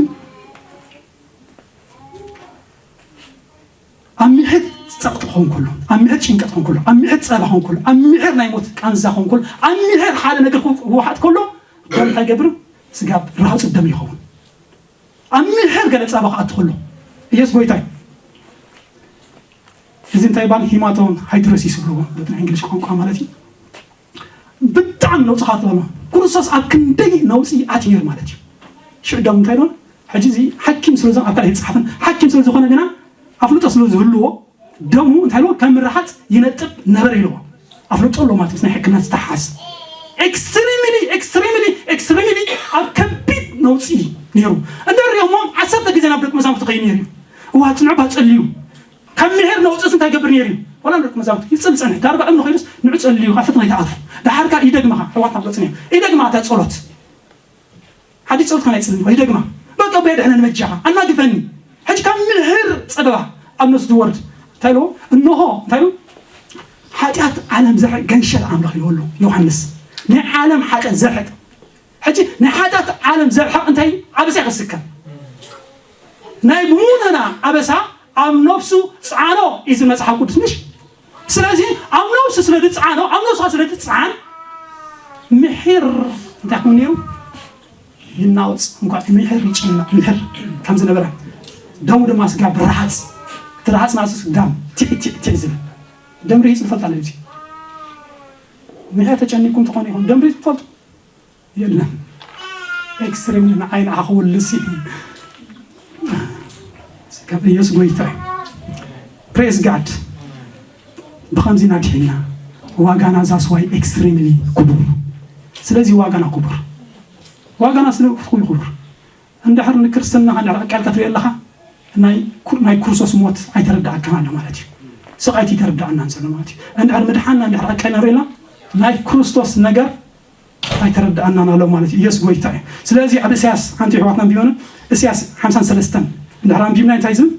ኣብ ምሕር ጸቕጢ ክኸውን ከሎ፣ ኣብ ምሕር ጭንቀት ክኸውን ከሎ፣ ኣብ ምሕር ጸባ ክኸውን ከሎ፣ ኣብ ምሕር ናይ ሞት ቃንዛ ክኸውን ከሎ፣ ኣብ ምሕር ሓደ ነገር ክወሓጥ ከሎ ደም እንታይ ይገብር? ስጋብ ራህጹ ደም ይኸውን። ኣብ ምሕር ገለ ጸባ ክኣቱ ከሎ ኢየሱስ ጎይታ እዩ። እዚ እንታይ ይባል? ሂማቶን ሃይድሮሲስ ይብልዎ በቲ ናይ እንግሊሽ ቋንቋ ማለት እዩ። ብጣዕሚ ነውፂ ካትበሎ ክርስቶስ ኣብ ክንደይ ነውፂ ኣትዩ ነይሩ ማለት እዩ። ሽዑ ደም እንታይ ዶ ሕጂ እዚ ሓኪም ስለ ዝኾነ ኣብ ካልእ ይፅሓፍን ሓኪም ስለ ዝኾነ ግና ኣፍልጦ ስለ ዝህልዎ ደሙ እንታይ ኢልዎ ከም ርሃፅ ይነጥብ ነበረ ኢልዎ ኣፍልጦ ኣሎ ማለት ምስ ናይ ሕክምና ዝተሓሓዝ extremely extremely extremely ኣብ ከቢድ ነውፂ ነይሩ። እንደ ሪኦሞ ዓሰርተ ግዜ ናብ ደቂ መዛሙርቲ ከይዱ ነይሩ እዩ። እዋ ፅንዑ ባፀልዩ ካብ ምሕር ነውፅስ እንታይ ገብር ነይሩ እዩ? ዋላ ደቂ መዛሙርቲ ይፅል ፀንሕ ዳርጋ እምኒ ኮይኑስ ንዑ ፀልዩ ካብ ፈተና ይተኣቱ። ደሓር ከኣ ይደግመኻ ኣሕዋትና ብፅንዮ ይደግማ እታ ፀሎት ሓዲሽ ጸሎት ከናይ ጽልምኖ ይደግማ በቃ ኣቦይ ኣድሕነኒ በጃኻ ኣናግፈኒ ሕጂ ካብ ምሕር ጸበባ ኣብ ነፍሱ ዝወርድ እንታይ ኢልዎ እንሆ እንታይ ኢሉ ሓጢኣት ዓለም ዘርሕቕ ገንሸል ኣምላኽ ኢልዎ ኣሎ ዮሃንስ ናይ ዓለም ሓጢኣት ዘርሕቕ ሕጂ ናይ ሓጢኣት ዓለም ዘርሕቕ እንታይ ኣበሳ ይኸስከም ናይ ብሙሉና ኣበሳ ኣብ ነፍሱ ጸዓኖ እዩ ዝብል መጽሓፍ ቅዱስ ምሽ ስለዚ ኣብ ነፍሱ ስለ ዝጸዓኖ ኣብ ነፍስኻ ስለ ትጸዓን ምሒር እንታይ ክም ነይሩ ይናወጽ እንኳ ምሒር ይጭነቕ ምሒር ከም ዝነበረ ደሙ ድማ ስጋ ብረሃጽ እቲ ረሃጽ ናሱ ስጋም ቲዕ ቲዕ ቲዕ ዝብል ደም ርሂጽ ንፈልጥ ኣለና እዚ ምሒር ተጨኒቁም ትኾኑ ይኹን ደም ርሂጽ ትፈልጡ የለን ኤክስትሪም ንዓይ ንዓ ክውልስ ካብ ኢየሱስ ጎይታ እዩ praise God ብኸምዚ ኢና ድሒና ዋጋና that's why extremely ክቡር ስለዚ ዋጋና ክቡር ዋጋና ስለ ክፉ ክቡር እንድሕር ንክርስትናኻ እንድሕር ኣቃልካ ትሪኦ ኣለኻ ናይ ኩ- ናይ ክርስቶስ ሞት ኣይተረዳእካን ኣሎ ማለት እዩ ስቓይቲ ኣይተረዳእናን ዘሎ ማለት እዩ እንድሕር ምድሓንና እንድሕር ኣቃልና ሪእና ናይ ክርስቶስ ነገር ኣይተረዳእናን ኣሎ ማለት እዩ ኢየሱስ ጎይታ እዩ ስለዚ ኣብ እስያስ ሓንቲ ይሕዋትና ቢሆነ እስያስ ሓምሳን ሰለስተን እንድሕር ኣንቢብና እንታይ ዝብል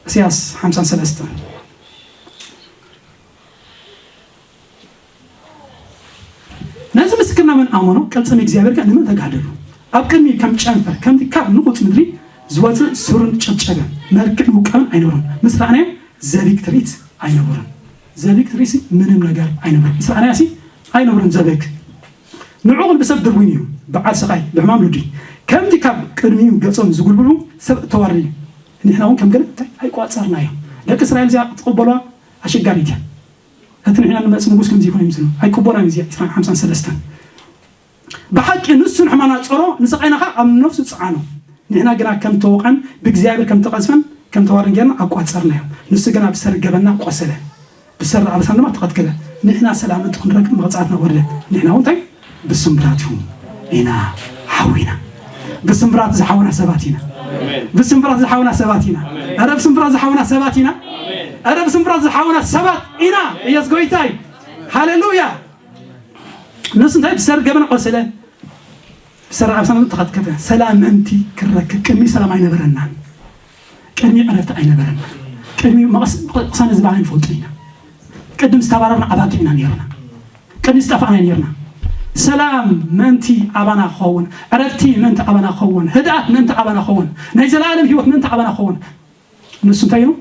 እስያስ ሓምሳን ሰለስተን ነዚ ምስክርና መን ኣመኖ ቅልጽም እግዚኣብሔር ከ ንመን ተጋደሉ ኣብ ቅድሚ ከም ጨንፈር ከምቲ ካብ ንቑጽ ምድሪ ዝወፅእ ሱርን ጨብጨበ መልክዕ ውቃብን ኣይነበሮም ምስ ረኣናዮ ዘቢግ ትርኢት ኣይነበሮም ዘቢግ ትርኢት ምንም ነገር ኣይነበሮም ምስ ረኣናዮ ሲ ኣይነበሮም ዘበግ ንዑ ግን ብሰብ ድርቡን እዩ በዓል ስቓይ ብሕማም ልዱይ ከምቲ ካብ ቅድሚኡ ገጾም ዝጉልብሉ ሰብ እተዋርድ እዩ ንሕና እውን ከም ገለ እንታይ ኣይቋጸርናዮ ደቂ እስራኤል እዚኣ ክትቕበሏ ኣሸጋሪት እያ እቲ ንሕና ንመጽእ ንጉስ ከምዚ ይኮነ ይምስሉ ኣይቅቦላን እዚ ዕስራን ሓምሳን ሰለስተን ብሓቂ ንሱ ንሕማና ጸሮ ንስቓይና ኸዓ ኣብ ነፍሱ ጸዓኖ ንሕና ግና ከም ተወቐን ብእግዚኣብሔር ከም ተቐዝፈን ከም ተዋርድን ጌርና ኣቋጸርናዮ ንሱ ግና ብሰሪ ገበንና ቆሰለ ብሰሪ ኣበሳና ድማ ተቐትከለ ንሕና ሰላም እንተ ክንረክብ መቕጻዕትና ወረደ ንሕና እውን እንታይ ብስምብራቱ ኢና ሓዊና ብስምብራት ዝሓወና ሰባት ኢና ብስምብራት ዝሓወና ሰባት ኢና ኣረ ብስምብራት ዝሓወና ሰባት ኢና ኣረ ብስምብራት ዝሓወና ሰባት ኢና ኢየሱስ ጎይታ እዩ ሃሌሉያ ንሱ እንታይ ብሰር ገበን ቆሰለ ብሰር ኣብሳን ተኸትከተ ሰላም ምእንቲ ክረክብ ቅድሚ ሰላም ኣይነበረናን ቅድሚ ዕረፍቲ ኣይነበረናን ቅድሚ መቕስ- ቅሳነ ዝበሃል ኣይንፈልጡ ኢና ቅድም ዝተባረርና ኣባጊዕ ኢና ነይርና ቅድሚ ዝጠፋእና ነርና ሰላም ምእንቲ ኣባና ክኸውን ዕረፍቲ ምእንቲ ኣባና ክኸውን ህድኣት ምእንቲ ኣባና ክኸውን ናይ ዘለኣለም ህይወት ምእንቲ ኣባና ክኸውን ንሱ እንታይ ኢሉ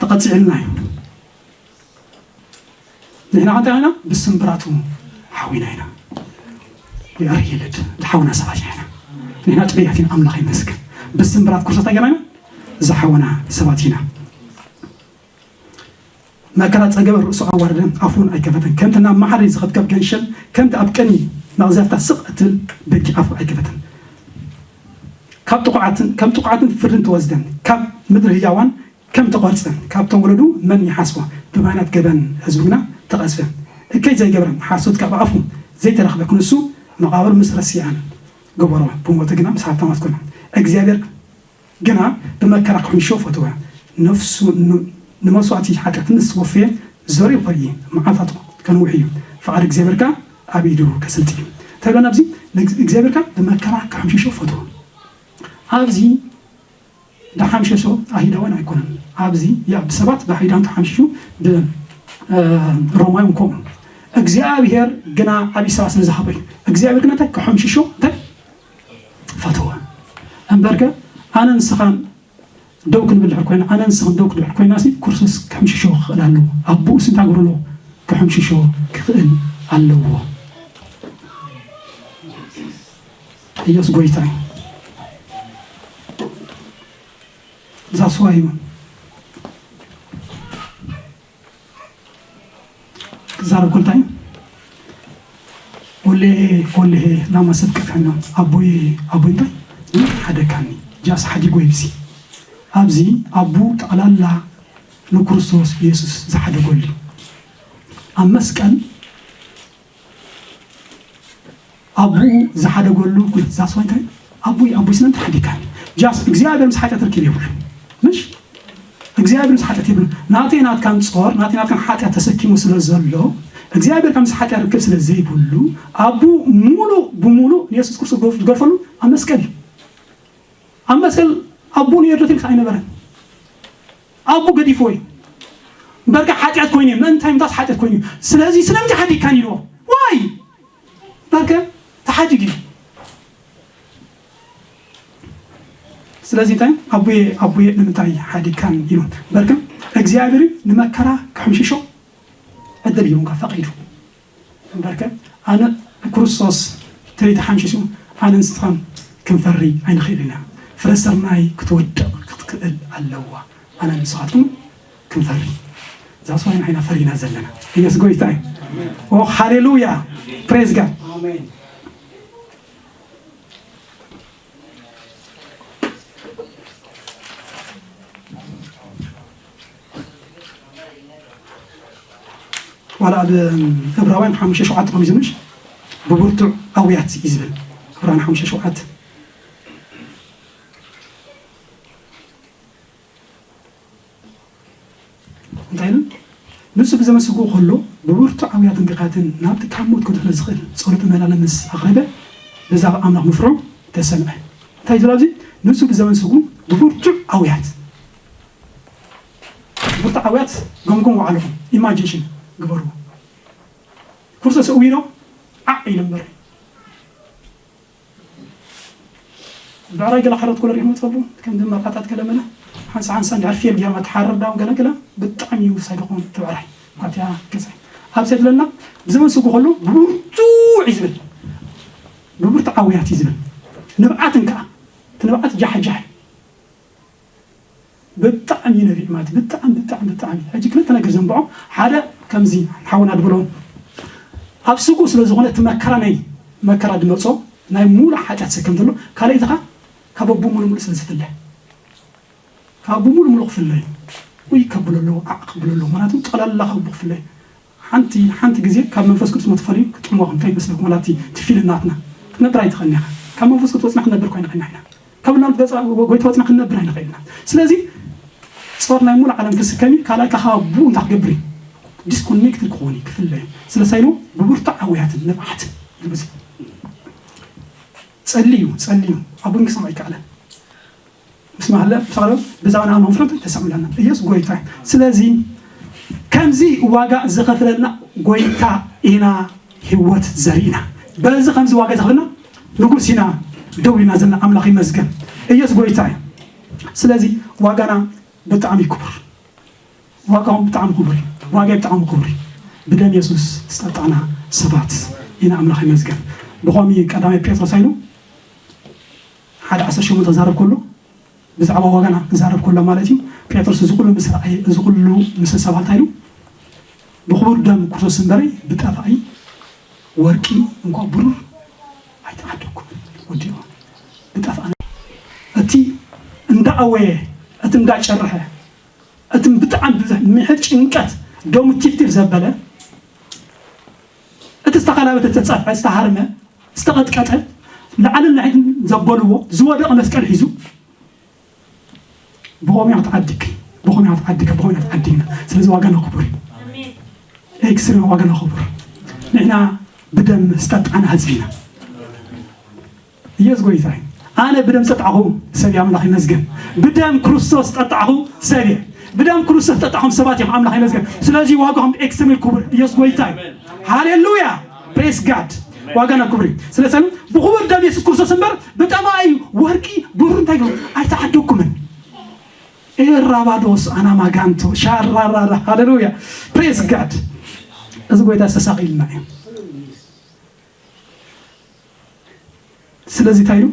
ተቐፂዕልና እዩ ንሕና ከንታይ ኮይና ብስምብራቱ ሓዊና ኢና ይኣር ይልድ ዝሓውና ሰባት ኢና ኢና ንሕና ጥዑያት ኢና ኣምላኽ ይመስገን ብስምብራት ክርስቶስ እንታይ ገና ኢና ዝሓውና ሰባት ኢና መከራ ጸገበ ርእሱ ኣዋረደ ኣፉን ኣይከፈተን ከምቲ ናብ መሓሪ ዝኸትከብ ገንሸል ከምቲ ኣብ ቅድሚ መቕዘፍታ ስቕ እትብል በጊ ኣፉ ኣይከፈተን ካብ ጥቑዓትን ከም ጥቑዓትን ፍርድን ተወስደን፣ ካብ ምድሪ ህያዋን ከም ተቖርጸን፣ ካብቶም ወለዱ መን ይሓስቦ? ብማይናት ገበን ህዝቡ ግና ተቐዝፈ። እከይ ዘይገብረን ሓሶት ካብ ኣፉ ዘይተረኽበ ክንሱ፣ መቓብር ምስ ረስያን ገበሮ፣ ብሞቱ ግና ምስ ሃብታማት ኮነ። እግዚኣብሔር ግና ብመከራ ክሕምሾ ፈተወ። ነፍሱ ን-፣ ንመስዋእቲ ሓጢኣት ምስ ወፈየ፣ ዘርኡ ከርኢ፣ መዓልታቱ ከንውሕ እዩ። ፍቓድ እግዚኣብሔር ከኣ ኣብ ኢዱ ከስልጥ እዩ። እንታይ ብለና ኣብዚ? ንእግ-፣ እግዚኣብሔር ከኣ ብመከራ ክሕምሽሾ ፈተወ። ኣብዚ ድሓምሸሾ ኣይሁዳውያን ኣይኮነን። ኣብዚ ያ ብሰባት ብኣይሁዳውያን ተሓምሽሹ፣ ብ-፣ እ፣ ሮማውያን ከምኡ። እግዚኣብሔር ግና ዓብዪ ስራሕ ስለ ዝሃቦ እዩ። እግዚኣብሔር ግና እንታይ? ክሕምሽሾ እንታይ? ፈተወ። እምበርከ ኣነ ንስኻን ደው ክንብል ድሕር ኮይና፣ ኣነ ንስኽን ደው ክንብል ኮይና ሲ ክርስቶስ ክሕምሽሾ ክኽእል ኣለዎ። ኣቦኡ ሲ እንታይ ክገብሮ ኣለዎ? ክሕምሽሾ ክኽእል ኣለዎ። ኢየሱስ ጎይታ እዩ። እዛ ስዋ እዩ። ክዛረብ ከሎ እንታይ? ወሌ፣ ወሌ ላማ ሰብቀካኒ፣ ኣቦይ፣ ኣቦይ እንታይ? ሓደካኒ፣ ጃስ ሓዲጎ ይብሲ። ኣብዚ ኣቡ ጠቕላላ ንክርስቶስ ኢየሱስ ዝሓደገሉ እዩ። ኣብ መስቀል ኣቡኡ ዝሓደገሉ ኩነት ዛስዋ እንታይ? ኣቡይ፣ ኣቡይ ስለምንታይ ሓዲካኒ? ጃስ እግዚኣብሔር ምስ ሓጢኣት ርክብ የብሉ። ምሽ? እግዚኣብሔር ምስ ሓጢኣት የብሉ። ናተይ ናትካን ጾር፣ ናተይ ናትካን ሓጢኣት ተሰኪሙ ስለ ዘሎ፣ እግዚኣብሔር ካብ ምስ ሓጢኣት ርክብ ስለ ዘይብሉ፣ ኣቡ ሙሉ ብሙሉ ንየሱስ ክርስቶስ ገፍ-፣ ዝገርፈሉ ኣብ መስቀል እዩ። ኣብ መስቀል ኣቡ ንየርዶት ኢልካ ኣይነበረን። ኣቡ ገዲፍዎ እዩ። በርካ ሓጢኣት ኮይኑ እዩ። ምእንታይ ምንታስ ሓጢኣት ኮይኑ እዩ። ስለዚ ስለምንታይ ሓዲካኒ ኢልዎ? ዋይ? በርከ ተሓዲግ እዩ። ስለዚ እንታይ? ኣቡየ፣ ኣቡየ ንምንታይ ሓዲካን ኢሉ። በርከ እግዚኣብሔር ንመከራ ክሕምሽሾ ዕድል ይሁንካ ፈቒዱ። እምበርከ ኣነ ክርስቶስ ተይተሓምሽሹ ኣነ ንስኻን ክንፈሪ ኣይንኽእል ኢና። ፍረ ስርናይ ክትወድቕ ክትክእል ኣለዋ። ኣነ ንስኻትኩም ክንፈሪ። እዛ ሰው ኢና ፈሪና ዘለና። ኢየሱስ ጎይታ እዩ። ኦ ሃሌሉያ። ፕሬዝ ጋድ። ዋላ ኣብ ዕብራውያን ሓሙሽተ ሸውዓተ ከምዚ ምሽ ብብርቱዕ ኣውያት እዩ ዝብል። ዕብራውያን ሓሙሽተ ሸውዓተ እንታይ ኢሉ? ንሱ ብዘመን ስግኡ ከሎ ብብርቱዕ ኣውያትን ድኻትን ናብቲ ካብ ሞት ከድሕኖ ዝኽእል ጸሎት መላለ ምስ ኣቕረበ ብዛዕባ ኣምላኽ ምፍርዑ ተሰምዐ። እንታይ ዝብል ኣብዚ? ንሱ ብዘመን ስግኡ ብብርቱዕ ኣውያት፣ ብርቱዕ ኣውያት ገምግሙ ባዕልኹም፣ ኢማጂኔሽን ግበርዎ። ክርስቶስ እውይዶ ዓዕ ኢሉ እምበር። ብዕራይ ገለ ሓረድ ኮሎ ሪኢኹም ትፈልጡ? ከም ድመ ቃታት ገለ መለ ሓንሳ ሓንሳ እንድሕር ፌል ጌርና ትሓርር ዳውን ገለ ገለ ብጣዕሚ እዩ ውሳይ ደኾን እቲ ብዕራይ። ኣብቲያ ገዛ ኣብ ሰድለና ብዘመን ስጉ ከሎ ብብርቱዕ እዩ ዝብል። ብብርቱዕ ኣውያት እዩ ዝብል። ንብዓትን ከኣ እቲ ንብዓት ጃሕ ጃሕ እዩ። ብጣዕሚ ነቢዕ ማለት ብጣዕሚ፣ ብጣዕሚ፣ ብጣዕሚ። ሕጂ ክልተ ነገር ዘንብዖ፣ ሓደ ከምዚ ሓውና ድብሎ፣ ኣብ ስጉ ስለ ዝኾነ እቲ መከራ ናይ መከራ ድመጾ ናይ ሙሉእ ሓጢኣት ሰከም ዘሎ፣ ካልኣይቲ ኸኣ ካብ ኣቡ ሙሉ ሙሉ ስለ ዝፍለ፣ ካብ ኣቡ ሙሉ ሙሉ ክፍለ እዩ። ውይ ከብሎ ኣለዎ፣ ዓዕ ከብሎ ኣለዎ፣ ምኽንያቱ ጠቕላላ ካብ ኣቡ ክፍለ እዩ። ሓንቲ፣ ሓንቲ ግዜ ካብ መንፈስ ቅዱስ መተፈለዩ ክጥምዋ እንታይ ይመስለኩም? ዋላ እቲ፣ እቲ ፊልም ናትና ክትነብር ኣይትኽእልን ኢኻ። ካብ መንፈስ ቅዱስ ወጽና ክንነብር ኮይና ኢና ኢና። ካብ ናብ ገጻ ጎይታ ወጽና ክንነብር ኣይንኽእልን ኢና። ስለዚ ጾር ናይ ሙሉ ዓለም ክስከም እዩ፣ ካልኣይ ካብ ኣቡ እንታይ ክገብር እዩ? ዲስኮኔክትድ ክኾን እዩ፣ ክፍለ እዩ። ስለ ሳይሉ ብብርቱዕ ኣውያትን ንብዓትን ይብዚ። ጸልዩ፣ ጸልዩ፣ ኣቡ ግን ክሰምዖ ኣይከኣለን። ምስ ማህለ፣ ምስ ማህለ፣ ብዛዕባ ንዓና መፍረድ ተሰምለና። ኢየሱስ ጎይታ እዩ። ስለዚ ከምዚ ዋጋ ዝኸፍለልና ጎይታ ኢና፣ ህይወት ዘሪእና። በዚ ከምዚ ዋጋ ዝኸፍለና ንጉስ ኢና ደው ኢልና ዘለና። ኣምላኽ ይመስገን። ኢየሱስ ጎይታ እዩ። ስለዚ ዋጋና ብጣዕሚ ክቡር። ዋጋኦም ብጣዕሚ ክቡር እዩ። ዋጋ ብጣዕሚ ክቡር እዩ። ብደም የሱስ ዝተጣና ሰባት ኢና። ኣምላኽ ይመስገን። ብኸምኡ ቀዳማይ ጴጥሮስ ኣይኑ ሓደ ዓሰርተ ሸሞንተ ክዛረብ ከሎ፣ ብዛዕባ ዋጋና ክዛረብ ከሎ ማለት እዩ። ጴጥሮስ እዚ ኩሉ ምስ ረኣየ፣ እዚ ኩሉ ምስ ሰባ እንታይ ኢሉ? ብኽቡር ደም ክርስቶስ እምበረይ ብጠፋኢ ወርቂ እንኳ ብሩር ኣይተዓደግኩን። ወዲኦ ብጠፋእ እቲ እንዳኣወየ፣ እቲ እንዳጨርሐ፣ እቲ ብጣዕሚ ብዙሕ ምሕር ጭንቀት፣ ደሙ ቲፍቲፍ ዘበለ፣ እቲ ዝተኸላበተ፣ ዝተጸፍዐ፣ ዝተሃርመ፣ ዝተቐጥቀጠ፣ ላዕልን ንታሕትን ዘበልዎ ዝወደቐ መስቀል ሒዙ፣ ብኸምኡ ክትዓድግ፣ ብኸምኡ ክትዓድግ፣ ብኸምኡ ክትዓድግና። ስለዚ ዋጋና ክቡር እዩ። ኤክስትሪም ዋጋና ክቡር። ንሕና ብደም ዝጠጣዕና ህዝቢ ኢና። ኢየሱስ ጎይታ እዩ። ኣነ ብደም ዝጠጣዕኹ ሰብ እየ፣ ኣምላኽ ይመስገን። ብደም ክርስቶስ ዝጠጣዕኹ ሰብ እየ። ብደም ክርስቶስ ዝጠጣዕኹም ሰባት እዮም፣ ኣምላኽ ይመስገን። ስለዚ ዋጋኹም ኤክስትሪም ክቡር። ኢየሱስ ጎይታ እዩ። ሃሌሉያ። ፕሬስ ጋድ። ዋጋና ክቡር እዩ። ስለዚ ብኽቡር ደም የሱስ ክርስቶስ እምበር ብጠባይ ወርቂ ብሩር እንታይ ገይሩ ኣይተዓደግኩምን። ኤራባዶስ ኣናማጋንቶ ሻራራራ። ሃሌሉያ። ፕሬስ ጋድ። እዚ ጎይታ ዝተሳቒልና እዩ። ስለዚ እንታይ ኢሉ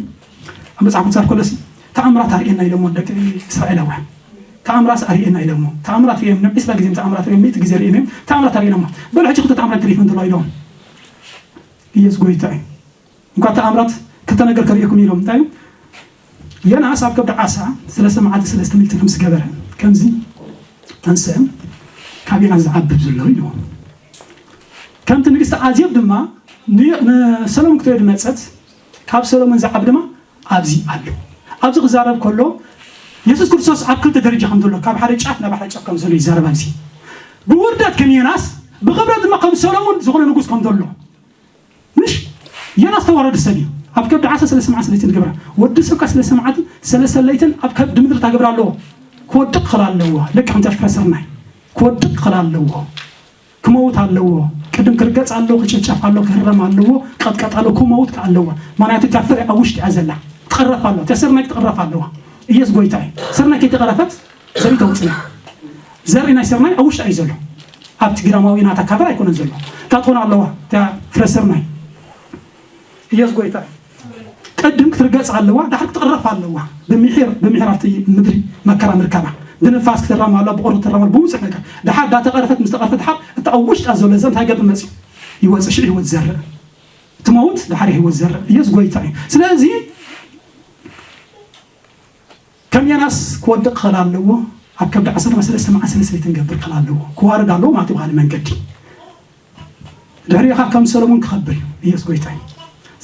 ኣብ መጽሓፍ ቅዱስ ከሎ ሲ ተኣምራት ኣርእየና ኢሎሞ ደቂ እስራኤላውያን። ተኣምራት ኣርእየና ኢሎሞ። ተኣምራት ርእዮም፣ ንብ ዕስራ ግዜ ተኣምራት ርእዮም፣ ሚእቲ ግዜ ርእዮም እዮም። ተኣምራት ኣርእየና እሞ። በሉ ሕጂ ክልተ ተኣምራት ገዲፉ እንተሎ ኢሎም። ኢየሱስ ጎይታ እዩ። እንኳ ተኣምራት ክልተ ነገር ከርእየኩም ኢሎም። እንታይ እዩ? ዮናስ ኣብ ከብዲ ዓሳ ሰለስተ መዓልቲ ሰለስተ ለይቲ ከም ዝገበረ፣ ከምዚ ተንስአ፣ ካብ ዮናስ ዝዓብብ ዘሎ ኢልዎ። ከምቲ ንግስቲ ኣዜብ ድማ ን-፣ ንሰሎሞን ክትርኢ ዝመጸት፣ ካብ ሰሎሞን ዝዓቢ ድማ ኣብዚ ኣሎ። ኣብዚ ክዛረብ ከሎ የሱስ ክርስቶስ ኣብ ክልተ ደረጃ ከም ዘሎ፣ ካብ ሓደ ጫፍ ናብ ሓደ ጫፍ ከም ዘሎ ይዛረብ። ኣብዚ ብውርደት ከም ዮናስ፣ ብኽብረት ድማ ከም ሰሎሞን ዝኾነ ንጉስ ከም ዘሎ። ምሽ ዮናስ ተዋረደ ሰብ እዩ። ኣብ ከብዲ ዓሳ ሰለስተ መዓልቲ ሰለስተ ለይቲ ዝገብራ። ወዲ ሰብ ከኣ ሰለስተ መዓልትን ሰለስተ ለይትን ኣብ ከብዲ ምድሪ ታገብራ ኣለዎ። ክወድቕ ክኽእል ኣለዎ። ልክዕ ከምቲ ፍረ ስርናይ ክወድቕ ክኽእል ኣለዎ። ክመውት ኣለዎ። ቅድም ክርገጽ ኣለዎ፣ ክጭፍጨፍ ኣለዎ፣ ክህረም ኣለዎ፣ ክቐጥቀጥ ኣለዎ፣ ክመውት ከኣ ኣለዎ። ምኽንያቱ እታ ፍረ ኣብ ውሽጢ እያ ዘላ። ትቕረፍ ኣለዋ። እታ ስርናይ ክትቕረፍ ኣለዋ። ኢየሱስ ጎይታ እዩ። ስርናይ ከይተቐረፈት ዘርኢ ተውጽእ እያ። ዘርኢ ናይ ስርናይ ኣብ ውሽጢ እዩ ዘሎ። ኣብቲ ግዳማዊ ናታ ካቨር ኣይኮነን ዘሎ። እታ ትኾን ኣለዋ፣ እታ ፍረ ስርናይ። ኢየሱስ ጎይታ እዩ። ቅድም ክትርገጽ ኣለዋ፣ ድሓር ክትቕረፍ ኣለዋ። ብምሒር፣ ብምሒር ኣብቲ ምድሪ መከራ ምርካባ። ብንፋስ ክትራም ኣለዋ፣ ብቑሪ ክትራም ኣለዋ፣ ብብዙሕ ነገር። ድሓር ዳተቐረፈት፣ ምስ ተቐረፈት ድሓር እታ ኣብ ውሽጣ ዘሎ ዘር እንታይ ገብር መጽዩ? ይወጽእ፣ ሽዑ ህይወት ዘርእ። ትመውት፣ ድሓር ህይወት ዘርእ። ኢየሱስ ጎይታ እዩ። ስለዚ ከም ዮናስ ክወድቕ ክኽእል ኣለዎ። ኣብ ከብዲ ዓሳ ድማ ሰለስተ መዓልቲ ሰለስተ ለይቲ ክገብር ክኽእል ኣለዎ። ክዋረድ ኣለዎ ማለት እዩ ብኻልእ መንገዲ። ድሕሪኡ ኸኣ ከም ሰሎሞን ክኸብር እዩ። ኢየሱስ ጎይታ እዩ።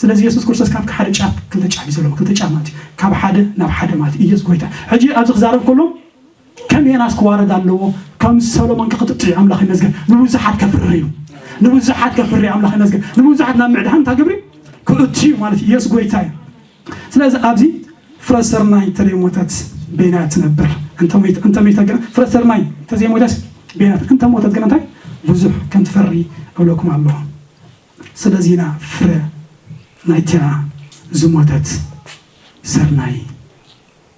ስለዚ የሱስ ክርስቶስ ካብ ሓደ ጫፍ ክልተ ጫፍ እዩ ዘለዎ። ክልተ ጫፍ ማለት እዩ። ካብ ሓደ ናብ ሓደ ማለት እዩ። ኢየሱስ ጎይታ። ሕጂ ኣብዚ ክዛረብ ከሎ ከም ዮናስ ክዋረድ ኣለዎ፣ ከም ሰሎሞን ክቕጥጥ እዩ። ኣምላኽ ይመስገን። ንብዙሓት ከፍሪ እዩ። ንብዙሓት ከፍሪ እዩ። ኣምላኽ ይመስገን። ንብዙሓት ናብ ምዕዳን እንታይ ክገብር እዩ? ክእቱ እዩ ማለት እዩ። ኢየሱስ ጎይታ እዩ። ስለዚ ኣብዚ ፍረ ስርናይ እንተዘይሞተት በይና እያ ትነብር። እንተ ሞይት-፣ እንተ ሞይታ ግና፣ ፍረ ስርናይ እንተዘይሞተት በይና፣ እንተ ሞተት ግና እንታይ? ብዙሕ ከም ትፈሪ እብለኩም ኣለኹ። ስለዚ ኢና ፍረ ናይታ ዝሞተት ስርናይ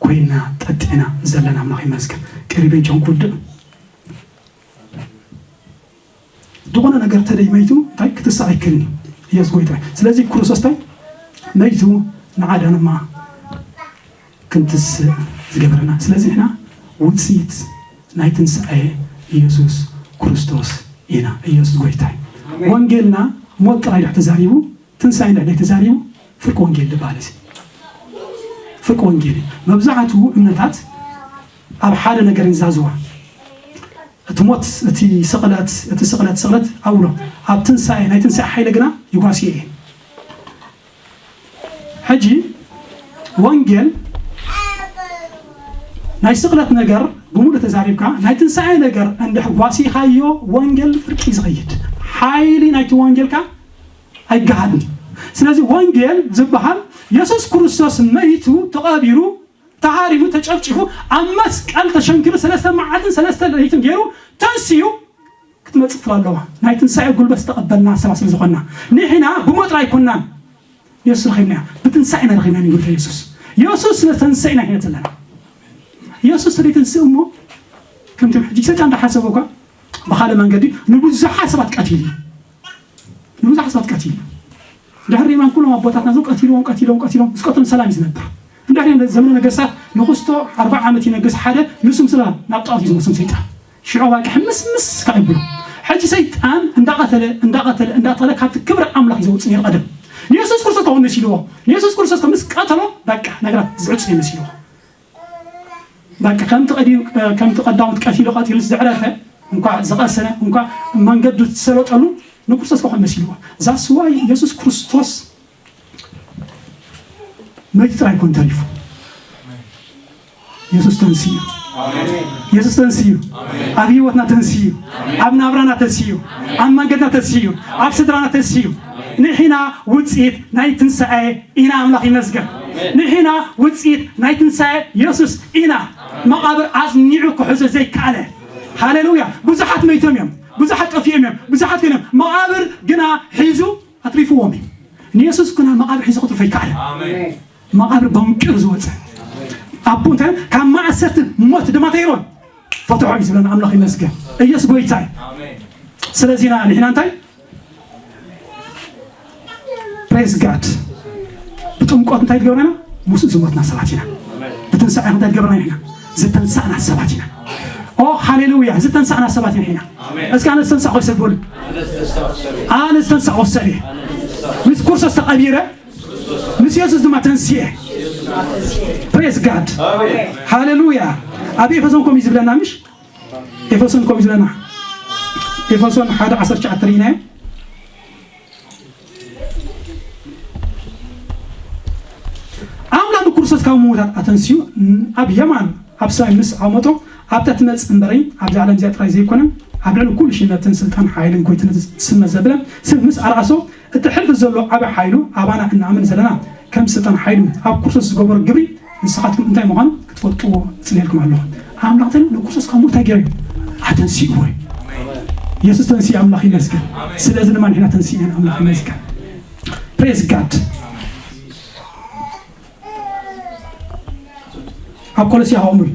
ኮይና ጠጢዕና ዘለና። ኣምላኽ ይመስገን። ቀሪበ ጆን ክውድእ። ዝኾነ ነገር ተደይ መይቱ እንታይ ክትስእ ኣይክእልን እዩ። ኢየሱስ ጎይታ እዩ። ስለዚ ክርስቶስ እንታይ መይቱ ንዓዳ ድማ ክንትስእ ዝገበረና። ስለዚ ንሕና ውፅኢት ናይ ትንሳኤ ኢየሱስ ክርስቶስ ኢና። ኢየሱስ ጎይታ እዩ። ኣሜን። ወንጌልና ሞት ጥራይ ድሕር ተዛሪቡ፣ ትንሳኤ እንድሕር ዘይተዛሪቡ ፍርቂ ወንጌል ዝበሃል እዚ ፍርቂ ወንጌል እዩ። መብዛሕትኡ እምነታት ኣብ ሓደ ነገር እንዛዝዋ። እቲ ሞት፣ እቲ ስቕለት፣ እቲ ስቕለት፣ ስቕለት ኣብሎ። ኣብ ትንሳኤ፣ ናይ ትንሳኤ ሓይሊ ግና ይጓስዮ እየ። ሕጂ ወንጌል ናይ ስቕለት ነገር ብምሉእ ተዛሪብካ፣ ናይ ትንሳኤ ነገር እንድሕር ጓሲኻዮ ወንጌል ፍርቂ ዝኸይድ። ሓይሊ ናይቲ ወንጌል ከኣ ኣይገሃድን። ስለዚ ወንጌል ዝበሃል የሱስ ክርስቶስ መይቱ፣ ተቐቢሩ፣ ተሃሪሙ፣ ተጨፍጪፉ፣ ኣብ መስቀል ተሸንኪሩ፣ ሰለስተ መዓልትን ሰለስተ ለይትን ገይሩ ተንስዩ ክትመጽእ ትኽእል ኣለዋ። ናይ ትንሳኤ ጉልበት ዝተቐበልና ሰባት ስለ ዝኾንና፣ ንሕና ብሞት ኣይኮንናን የሱስ ረኺብናዮ፣ ብትንሳኤ ኢና ረኺብናዮ ንጉርተ የሱስ። የሱስ ስለ ዝተንስአ ኢና ሕይወት ዘለና። የሱስ ስለ ይትንስእ እሞ፣ ከምቲ ሕጂ ሰይጣን እንዳሓሰቦ እኳ ብኻልእ መንገዲ ንብዙሓት ሰባት ቀቲሉ እዩ። ንብዙሓት ሰባት ቀቲሉ። ድሕሪ ሪማን ኩሎም ኣቦታትና እዞም ቀቲልዎም፣ ቀቲሎም፣ ቀቲሎም፣ ምስ ቀተሎም ሰላም እዩ ዝነብር። እንድሕሪ ዘመነ ነገስታት ንኽስቶ ኣርብዓ ዓመት ይነግስ ሓደ፣ ንሱ ምስ ናብ ጣዖት እዩ ዝመስል ሰይጣን። ሽዑ ባቂ ሕምስምስ ካብ ይብሎ። ሕጂ ሰይጣን እንዳቐተለ፣ እንዳቐተለ፣ እንዳቐተለ ካብቲ ክብሪ ኣምላኽ እዩ ዘውጽእ ነይሩ ቀደም። ንየሱስ ክርስቶስ ከምኡ መሲልዎ። ንየሱስ ክርስቶስ ከም ምስ ቀተሎ በቃ ነገራት ዝዕጹ ይመስልዎ። በቃ ከምቲ ቀዲ-፣ ከምቲ ቀዳሞት ቀቲሉ ቀቲሉ ዘዕረፈ፣ እንኳ ዝቐሰነ፣ እንኳ መንገዱ ዝሰለጠሉ ንክርስቶስ ከኾን መሲልዎ። ዛስዋይ የሱስ ክርስቶስ መይቱ ጥራይ ኮን ተሪፉ። የሱስ ተንስዩ። የሱስ ተንስዩ። ኣብ ህይወትና ተንስዩ። ኣብ ናብራና ተንስዩ። ኣብ መንገድና ተንስዩ። ኣብ ስድራና ተንስዩ። ንሕና ውፅኢት ናይ ትንሳኤ ኢና። ኣምላኽ ይመስገን። ንሕና ውፅኢት ናይ ትንሳኤ የሱስ ኢና። መቓብር ኣጽኒዑ ክሕዞ ዘይከኣለ። ሃሌሉያ። ብዙሓት መይቶም እዮም። ብዙሓት ጠፊኦም እዮም። ብዙሓት ኮይኖም። መቓብር ግና ሒዙ ኣትሪፍዎም እዩ። ንየሱስ ግና መቓብር ሒዙ ክትርፎ ይከኣለ። መቓብር በንቂሩ ዝወፀ ኣቦ እንታይ ካብ ማእሰርቲ ሞት ድማ ተይሮን ፈትሖ እዩ ዝብለና ኣምላኽ ይመስገን። ኢየሱስ ጎይታ እዩ። ስለዚና ንሕና እንታይ ፕሬዝ ጋድ ብጥምቆት እንታይ ትገብረና? ምስ ዝሞትና ሰባት ኢና። ብትንሳኤ እንታይ ትገብረና ኢና? ዝተንሳእና ሰባት ኢና። ኦ ሃሌሉያ፣ ዝተንሳእና ሰባት ኢና ኢና። እስኪ ኣነ ዝተንሳእኩ ሰብ በሉ። ኣነ ዝተንሳእኩ ሰብ እየ። ምስ ክርስቶስ ተቐቢረ፣ ምስ የሱስ ድማ ተንስኤ። ፕሬዝ ጋድ። ሃሌሉያ። ኣብ ኤፌሶን ኮም እዩ ዝብለና ምሽ? ኤፌሶን ኮም እዩ ዝብለና። ኤፌሶን ሓደ ዓሰርተ ትሽዓተ ርኢናዮ። ኣምላኽ ንክርስቶስ ካብ ምዉታት ኣተንስዩ ኣብ የማን ኣብ ሰማይ ምስ ኣቐመጦ ኣብታ ትመጽእ እምበረይ ኣብዛ ዓለም እዚኣ ጥራይ ዘይኮነ ኣብ ልዕሊ ኩሉ ሽመትን ስልጣን ሓይልን ጎይትነት ስመ ዘብለ ስም ምስ ኣርኣሶ እቲ ሕልፊ ዘሎ ዓቢ ሓይሉ ኣባና እናኣምን ዘለና ከም ስልጣን ሓይሉ ኣብ ክርስቶስ ዝገበሮ ግብሪ ንስኻትኩም እንታይ ምዃኑ ክትፈልጥዎ እጽልየልኩም ኣለኹ። ኣምላኽ ተን ንክርስቶስ ካብ ሞት ገይሩ ኣተንሲእዎ እዩ። የሱስ ተንሲኡ ኣምላኽ ይመስገን። ስለዚ ድማ ንሕና ተንሲእና ኣምላኽ ይመስገን። ፕሬዝ ጋድ። ኣብ ቆሎስያ ከምኡ እዩ።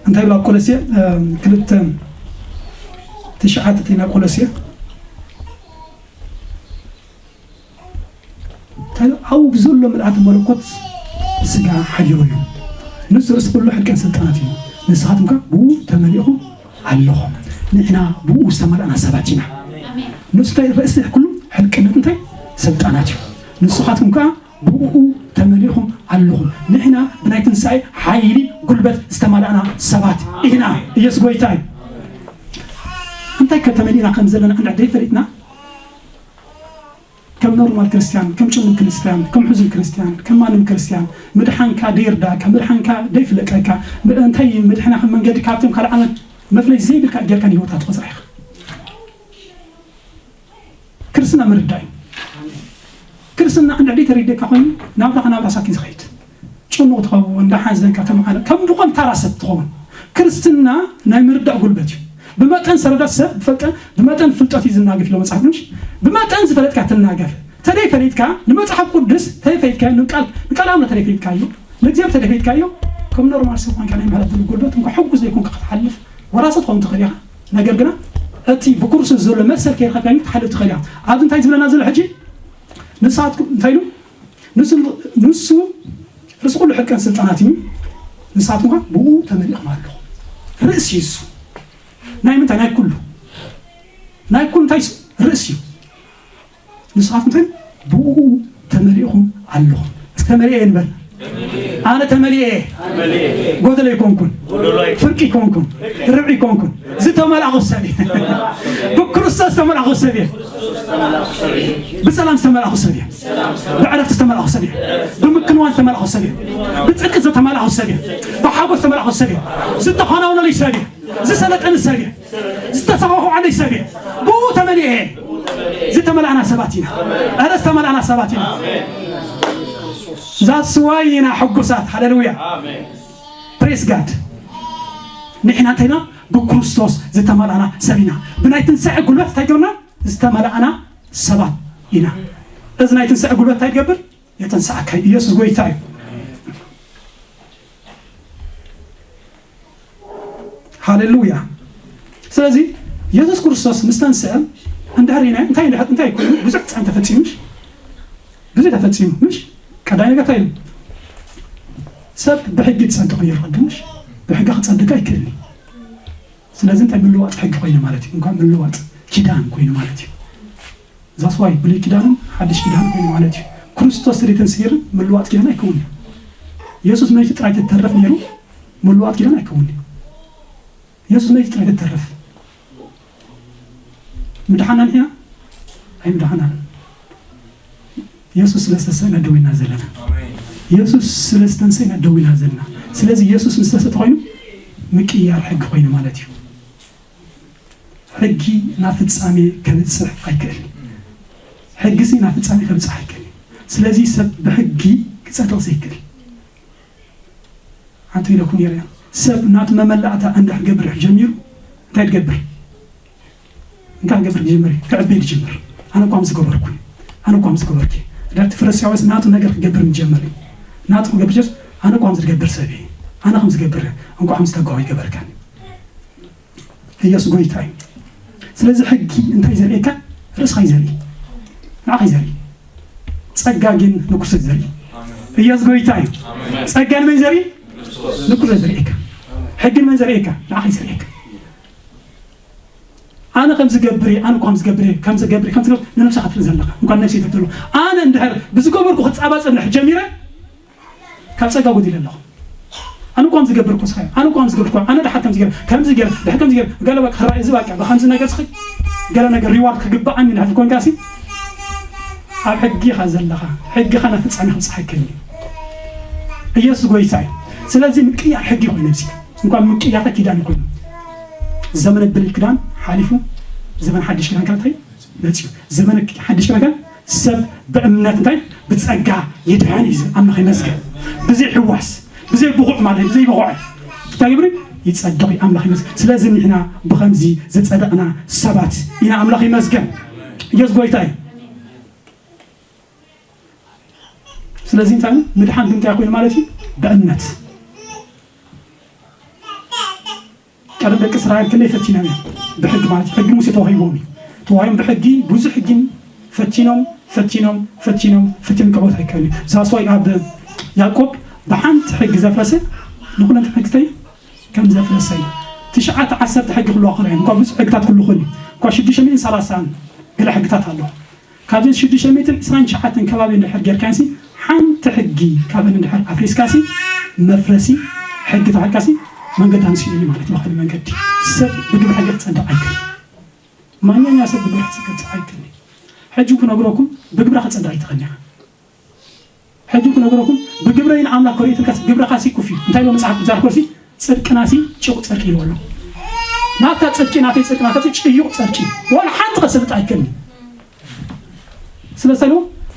እንታይ ይብል ኣብ ቆሎስያ ክልተ ትሽዓተ ናይ ቆሎስያ ኣብኡ ብዘሎ ምልኣት መለኮት ስጋ ሓዲሩ እዩ። ንሱ ርእሲ ኩሉ ሕልቀን ስልጣናት እዩ። ንስኻትኩም ከ ብኡ ተመሊእኹም ኣለኹም። ንሕና ብኡ ዝተመላእና ሰባት ኢና። ንሱ እንታይ ርእሲ ኩሉ ሕልቅነት እንታይ ስልጣናት እዩ። ንስኻትኩም ከ ብኡ ተመሊእኹም ኣለኹም። ንሕና ብናይ ትንሳኤ ሓይሊ ጉልበት ዝተመላእና ሰባት ኢና። ኢየሱስ ጎይታ እዩ። እንታይ ከተመሊእና ከም ዘለና እንዳ ዘይፈሊጥና ከም ኖርማል ክርስትያን፣ ከም ጭኑን ክርስትያን፣ ከም ሕዙን ክርስትያን፣ ከም ማንም ክርስትያን ምድሓንካ ደይርዳእካ፣ ምድሓንካ ደይፍለጠካ፣ እንታይ ምድሕና ከም መንገዲ ካብቶም ካልእ ዓመት መፍለይ ዘይብልካ ጌርካ ንህይወትካ ትቆጽራ ኢኻ። ክርስትና ምርዳእ እዩ። ክርስትና እንድዕዲ ተረዲእካ ኮይኑ ናብራኻ ናብ ራሳኪ ዝኸይድ ጭኑቕ ትኸውን፣ እንዳሓዘንካ ተመዓለ ከም ዝኾን ተራ ሰብ ትኸውን። ክርስትና ናይ ምርዳእ ጉልበት እዩ። ብመጠን ሰረዳት ሰብ ብፈልጠ ብመጠን ፍልጠት እዩ ዝናገፍ ኢሎ መጽሓፍ ቅዱስ። ብመጠን ዝፈለጥካ ትናገፍ። ተደይ ፈሊጥካ ንመጽሓፍ ቅዱስ ተደይ ፈሊጥካ ንቃል ንቃል ኣምረ ተደይ ፈሊጥካዮ ንእግዚኣብሔር ተደይ ፈሊጥካዮ ከም ኖርማል ሰብ ኮንካ ናይ ምሕረት ዝብል ጉልበት እንኳ ሕጉስ ዘይኮንካ ክትሓልፍ ወራሰት ኾን ትኽእል ኢኻ። ነገር ግና እቲ ብክርስቶስ ዘሎ መሰል ከይረኸብካ ግን ክትሓልፍ ትኽእል ኢኻ። ኣብዚ እንታይ ዝብለና ዘሎ ሕጂ ንስኻትኩም እንታይ ኢሉ ንሱ ንሱ ርእሲ ኩሉ ሕልቀን ስልጣናት እዩ። ንስኻትኩም ከ ብኡ ተመሊእኹም ኣለኹም። ርእሲ እዩ እሱ። ናይ ምንታይ ናይ ኩሉ ናይ ኩሉ እንታይ እሱ ርእሲ እዩ። ንስኻትኩም እንታይ ብኡ ተመሊእኹም ኣለኹም። እስኪ ተመሊኤ ንበል። ኣነ ተመሊኤ ጎደሎ ኣይኮንኩን፣ ፍርቂ ኣይኮንኩን፣ ርብዒ ኣይኮንኩን። ዝተመላእኹ ሰብ እየ። ብክርስቶስ ዝተመላእኹ ሰብ እየ። ብሰላም ዝተመላእኹ ሰብ እየ። ብዕረፍቲ ዝተመላእኹ ሰብ እየ። ብምክንዋን ዝተመላእኹ ሰብ እየ። ብጽድቂ ዝተመላእኹ ሰብ እየ። ብሓጎስ ዝተመላእኹ ሰብ እየ። ዝተኸናወነለይ ሰብ እየ። ዝሰለጠኒ ሰብ እየ። ዝተሰኻኽዓለይ ሰብ እየ። ብኡ ተመሊኤ እየ። ዝተመላእና ሰባት ኢና። ኣረ ዝተመላእና ሰባት ኢና። ዛስዋይ ኢና ሕጉሳት። ሃሌሉያ። ፕሬስ ጋድ። ንሕና እንታይና ብክርስቶስ ዝተመላእና ሰብ ኢና። ብናይ ትንሳኤ ጉልበት እንታይ ገብርና ዝተመላእና ሰባት ኢና። እዚ ናይ ትንሳኤ ጉልበት እንታይ ይገብር? የተንሳእካ ኢየሱስ ጎይታ እዩ። ሃሌሉያ። ስለዚ የሱስ ክርስቶስ ምስ ተንስአ እንድሕር ኢና እንታይ እንድሕር እንታይ ኮይኑ ብዙሕ ጻን ተፈጺሙሽ ብዙሕ ተፈጺሙ ምሽ ቀዳይ ነገር እንታይ እዩ? ሰብ ብሕጊ ትጸድቕ እዩ ቅድምሽ ብሕጊ ክጸድቅ ኣይክእልኒ። ስለዚ እንታይ ምልዋጥ ሕጊ ኮይኑ ማለት እዩ እንኳን ምልዋጥ ኪዳን ኮይኑ ማለት እዩ። ዛስዋይ ብሉይ ኪዳንን ሓድሽ ኪዳን ኮይኑ ማለት እዩ። ክርስቶስ ስለ ተንሲሩ ምልዋጥ ኪዳን ኣይከውን እዩ። የሱስ መይቱ ጥራይ ተተረፍ ነይሩ ምልዋጥ ኪዳን ኣይከውን እዩ። የሱስ መይቱ ጥራይ ተተረፍ ምድሓና ንሕና ኣይ ምድሓና የሱስ ስለ ዝተሰእነ ደዊና ዘለና። የሱስ ስለ ዝተንሰ ኢና ደዊና ዘለና። ስለዚ የሱስ ምስ ተሰተ ኮይኑ ምቅያር ሕጊ ኮይኑ ማለት እዩ። ሕጊ ናብ ፍጻሜ ከብጽሕ ኣይክእል። ሕጊ ሲ ናብ ፍጻሜ ከብጽሕ ኣይክእል። ስለዚ ሰብ ብሕጊ ክጸድቕ ዘይክእል። ሓንቲ ኢለኩም ነይረ እያ። ሰብ ናቱ መመላእታ እንድሕር ክገብር ጀሚሩ እንታይ ትገብር? እንታይ ክገብር ክጀምር እዩ? ክዕበይ ዝጀምር። ኣነ እኳ ምስ ገበርኩ፣ ኣነ እኳ ምስ ገበርኩ። ዳቲ ፈሪሳውያንስ ናቱ ነገር ክገብር ምጀመር እዩ። ናቱ ክገብር ጀስ ኣነ እኳ ምስ ዝገብር ሰብ እዩ። ኣነ ከም ዝገብር እንኳ ከም ዝተጋዊ ይገበርካን። ኢየሱስ ጎይታ እዩ። ስለዚ ሕጊ እንታይ ዘርእየካ? ርእስኻ ይዘርኢ። ንዓኻ ይዘርኢ። ጸጋ ግን ንኩርሰት ዘርኢ። ኢየሱስ ጎይታ እዩ። ጸጋ ንመን ዘርኢ? ንኩርሰት ዘርእየካ። ሕጊ ንመን ዘርእየካ? ንዓኻ ይዘርእየካ። ኣነ ከም ዝገብር እየ፣ ኣነ እኳ ከም ዝገብር እየ፣ ከም ዝገብር እየ፣ ከም ዝገብር ንነብስኻ ትርኢ ዘለኻ። እንኳን ነብሲ ትብሎ። ኣነ እንድሕር ብዝገበርኩ ክጻባጸብ እንድሕር ጀሚረ ካብ ጸጋ ጎዲለ ኣለኹ። ኣነ እኳ ከም ዝገብር እኮ ስኻዮ። ኣነ እኳ ከም ዝገብር እኮ፣ ኣነ ድሓር ከም ዝገር፣ ከም ዝገር፣ ድሓር ከም ዝገር፣ ገለ በቃ ክረኣይ እዚ በቃ ብከምዚ ነገር ስኺ ገለ ነገር ሪዋርድ ክግባኣኒ እንድሕር ኮንካ ሲ ኣብ ሕጊኻ ዘለኻ፣ ሕጊኻ ናብ ፍጻሜ ክብጽሓ ኣይክእልን እዩ። ኢየሱስ ጎይታ እዩ። ስለዚ ምቅያር ሕጊ ኮይኑ እዚ እንኳን ምቅያር ኪዳን ኮይኑ ዘመነ ብሉይ ኪዳን ሓሊፉ ዘመን ሓድሽ ኪዳን ከ እንታይ መጽዩ? ዘመነ ሓድሽ ኪዳን ከ ሰብ ብእምነት እንታይ ብጸጋ ይድሕን እዩ ዝብል ኣምላኽ ይመስገን። ብዘይ ሕዋስ፣ ብዘይ ብቑዕ ማለት ብዘይ ብቑዕ እንታይ ግብሪ ይጸድቕ እዩ ኣምላኽ ይመስገን። ስለዚ ንሕና ብኸምዚ ዝጸደቕና ሰባት ኢና ኣምላኽ ይመስገን። ኢየሱስ ጎይታ እዩ። ስለዚ እንታይ ነው? ምድሓን ግን እንታይ ኮይኑ ማለት እዩ? ብእምነት። ቀደም ደቂ እስራኤል ክንደይ ፈቲኖም እዮም። ብሕጊ ማለት እዩ። ሕጊ ሙሴ ተዋሂቦም እዩ። ተዋሂቦም ብሕጊ ብዙሕ ሕጊ ፈቲኖም፣ ፈቲኖም፣ ፈቲኖም፣ ፈቲኖም ክዕወት ኣይከኣልን እዩ። ዛስዋይ ኣብ ያዕቆብ ብሓንቲ ሕጊ ዘፍረሰ ንኹለን ሕግተይ ከም ዘፍረሰ እዩ። ትሽዓተ ዓሰርተ ሕጊ ክህልዋ ክኽእላ እየን። እኳ ብዙሕ ሕግታት ክህሉ ይኽእል እዩ። እኳ ሽዱሽተ ሚእትን ሰላሳን ገለ ሕግታት ኣለዋ። ካብዘን ሽዱሽተ ሚእትን ዕስራን ትሽዓተን ከባቢ እንድሕር ጌርካንሲ ሓንቲ ሕጊ ካብን እንድሕር ኣፍሪስካሲ መፍረሲ ሕጊ ተባሂልካሲ መንገዲ ኣንስኡ እዩ ማለት እዩ። ብኻልእ መንገዲ ሰብ ብግብሪ ሕጊ ክጸድቕ ኣይክእል። ማንኛውም ሰብ ብግብሪ ሕጊ ክጸድቕ ኣይክእል። ሕጂ ክነግረኩም ብግብሪ ክጸድቕ ኣይትኽእል ኢኻ። ሕጂ ክነግረኩም ብግብረይ ንኣምላኽ ከርእየትልካሲ ግብርኻሲ ኩፍ እዩ። እንታይ ኢሎ መጽሓፍ ቅዱስ ኣርኮሲ ጽድቅናሲ ጭቕ ጸድቂ ኢልዎ ኣሎ። ናታ ጽድቂ ናተይ ጽድቂ ናታ ጭዩቕ ጸድቂ ዋላ ሓንቲ ከሰልጥ ኣይክእልን። ስለ ሰሉ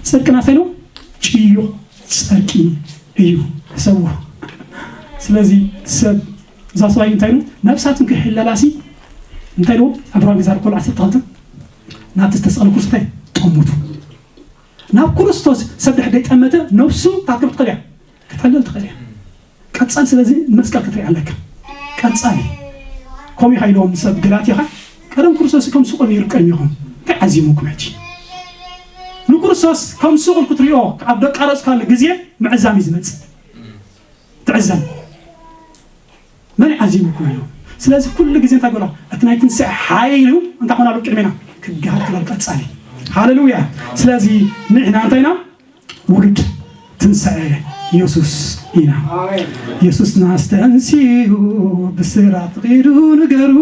ጽድቅና ሰሉ ጭዩቕ ጸድቂ እዩ። ሕሰብዎ። ስለዚ ሰብ እዛ ሰብኣይ እንታይ ኢሉ ነብሳትን ክሕለላሲ እንታይ ኢሉ ኣብ ራሚ ዛር ኮል ዓሰርተ ክልተ ናብቲ ዝተሰቕለ ኩርሲ እንታይ ጠሙቱ ናብ ክርስቶስ ሰብ ድሕር ደይጠመተ ነብሱ ታትከብ ትኽእል እያ ክትሕለል ትኽእል እያ። ቀጻል ስለዚ መስቀል ክትርኢ ኣለካ። ቀጻል ከምኡ ኢኻ ኢልዎም ሰብ ገላትያኻ ቀደም ክርስቶስ ከም ስቕ ነይሩ ቅድሚኹም እንታይ ዓዚሙኩም ሕጂ ንክርስቶስ ከም ስቕ ክትሪኦ ኣብ ደቃረጽካሉ ግዜ ምዕዛም እዩ ዝመጽእ። ትዕዘም መን ዓዚሙኩም እዩ? ስለዚ ኩሉ ግዜ እንታይ ገሎ እቲ ናይ ትንሳኤ ሓይሉ እንታይ ኾና ኣብ ቅድሜና ክገሃር ክላል ቀጻሊ። ሃሌሉያ። ስለዚ ንሕና እንታይ ኢና? ውሉድ ትንሳኤ ኢየሱስ ኢና። ኢየሱስና ኣስተንሲኡ ብስራት ቂዱ ንገሩ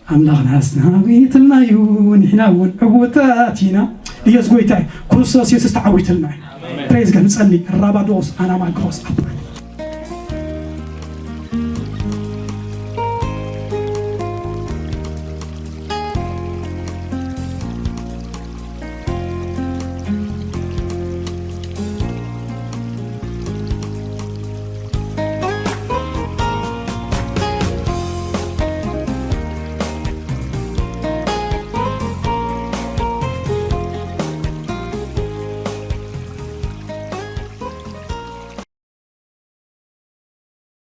ኣምላኽና ኣስናዊትልና እዩ። ንሕና እውን ዕውታት ኢና። ኢየሱስ ጎይታ እዩ። ክርስቶስ ኢየሱስ ተዓዊትልና እዩ። ፕሬዝ ጋድ ንጸሊ ራባዶስ ኣናማግሮስ ኣባ